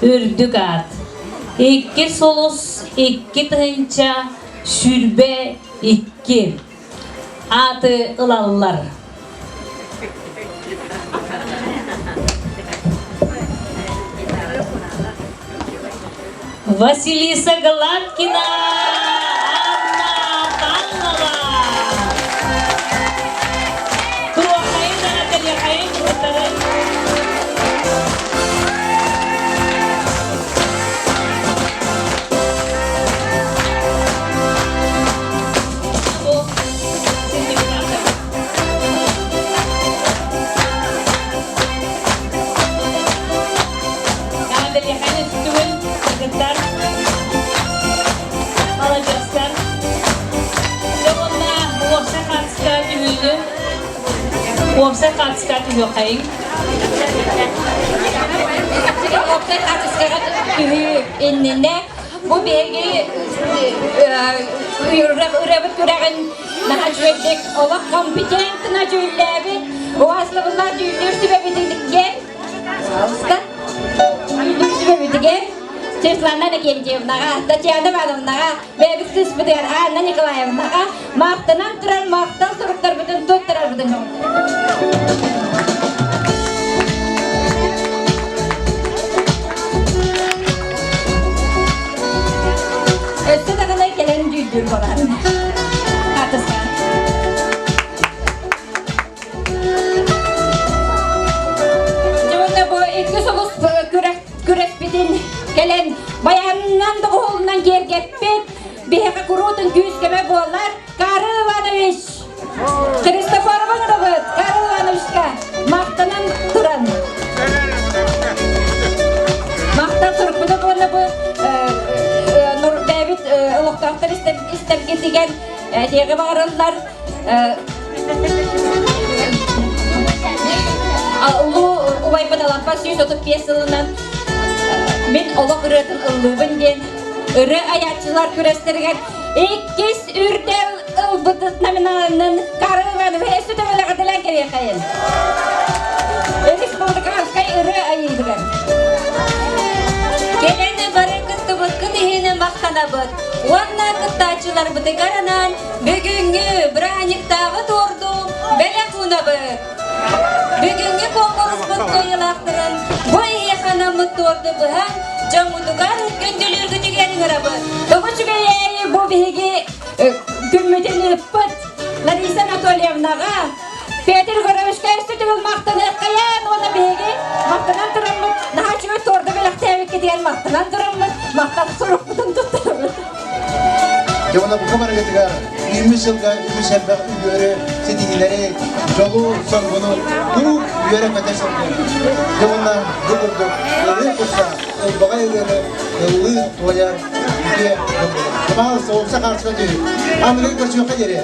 үрдүк аат. 2 сулус 2022 ааты ылаллар. Василиса Гладкина, Анна Павлова. Туохайын кэлиэхэйин кытары. Уопсай хаартыска түһүөххэйиҥ. Уопсай хаартыскаҕа түһүү иннинэ бу биһиги ырыабыт күрэҕин наһаа үчүгэйдик олох компетентно дьүүллээбит уһаслабыллаах дьүүллүүр сүбэбитигэр пожалуйста дьүүллүүр сүбэбитигэр Светлана Иннокентьевнаҕа, Татьяна Ивановнаҕа, бэйэбит кыыспытыгар Анна Николаевнаҕа махтанан туран махтал суруктарбытын туттарарбытын Өссө даҕаны кэлэн дьүүллүүр буоларын. Хаатыска. Дьонно бу икки сулус күрэспитин кэлэн баянынан доҕуһуолунан киэргэппит биһиэхэ куруутун күүс-көмө буолар Карл Иванович Христофорова оҥоробут Карл Ивановичка махтанан туран махтал сурукпутун уонна бу бэйэбит олохтоохтор истэргитигэр этиэҕи баҕарыллар Улуу убайбыт Алампа 135 сылынан мин олох ырыатын ыллыыбын диэн ырыа айааччылар күрэстэригэр иккис үрдэл ылбыт номиналынан Карл Иванович өссө төбөлөҕүтүлэн кэлиэхэйин. Республиканскай ырыа айыытыгар. Кэлэн бары кыттыбыккыт иһин махтанабыт уонна кыттааччыларбытыгар анаан бүгүҥҥү бырааһынньыктааҕы туорду бэлэх уунабыт. Бүгүҥҥү куонкуруспут кыайыылаахтарын бу эһиэхэ анаммыт туорду быһан дьоммутугар күндүлүүргүтүгэр ыҥырабыт. Тоҕо үчүгэйэй бу биһиги күммүтүн ыыппыт Лариса Анатольевнаҕа, Петр Егоровичка өссө төгүл махтаныаххайан уонна биһиги махтанан тураммыт наһаа үчүгэй туорду бэлэхтээбиккитигэр махтанан тураммыт махтал сурукпутун туттарабыт. Дьэ уонна бука барыгытыгар үүммүт сылга үгүс элбэх үгүөрү ситиһиилэри, дьолу, соргуну куруук үөрэ-көтө сылдьыҥ. Дьэ уонна бу курдук ырыа куттаах, ылбаҕай ырыаны ыллыы туойар үтүө дьон буолуҥ. Пожалуйста, уопсай хаартыска түһүҥ. Аныгы көрсүөххэ диэри.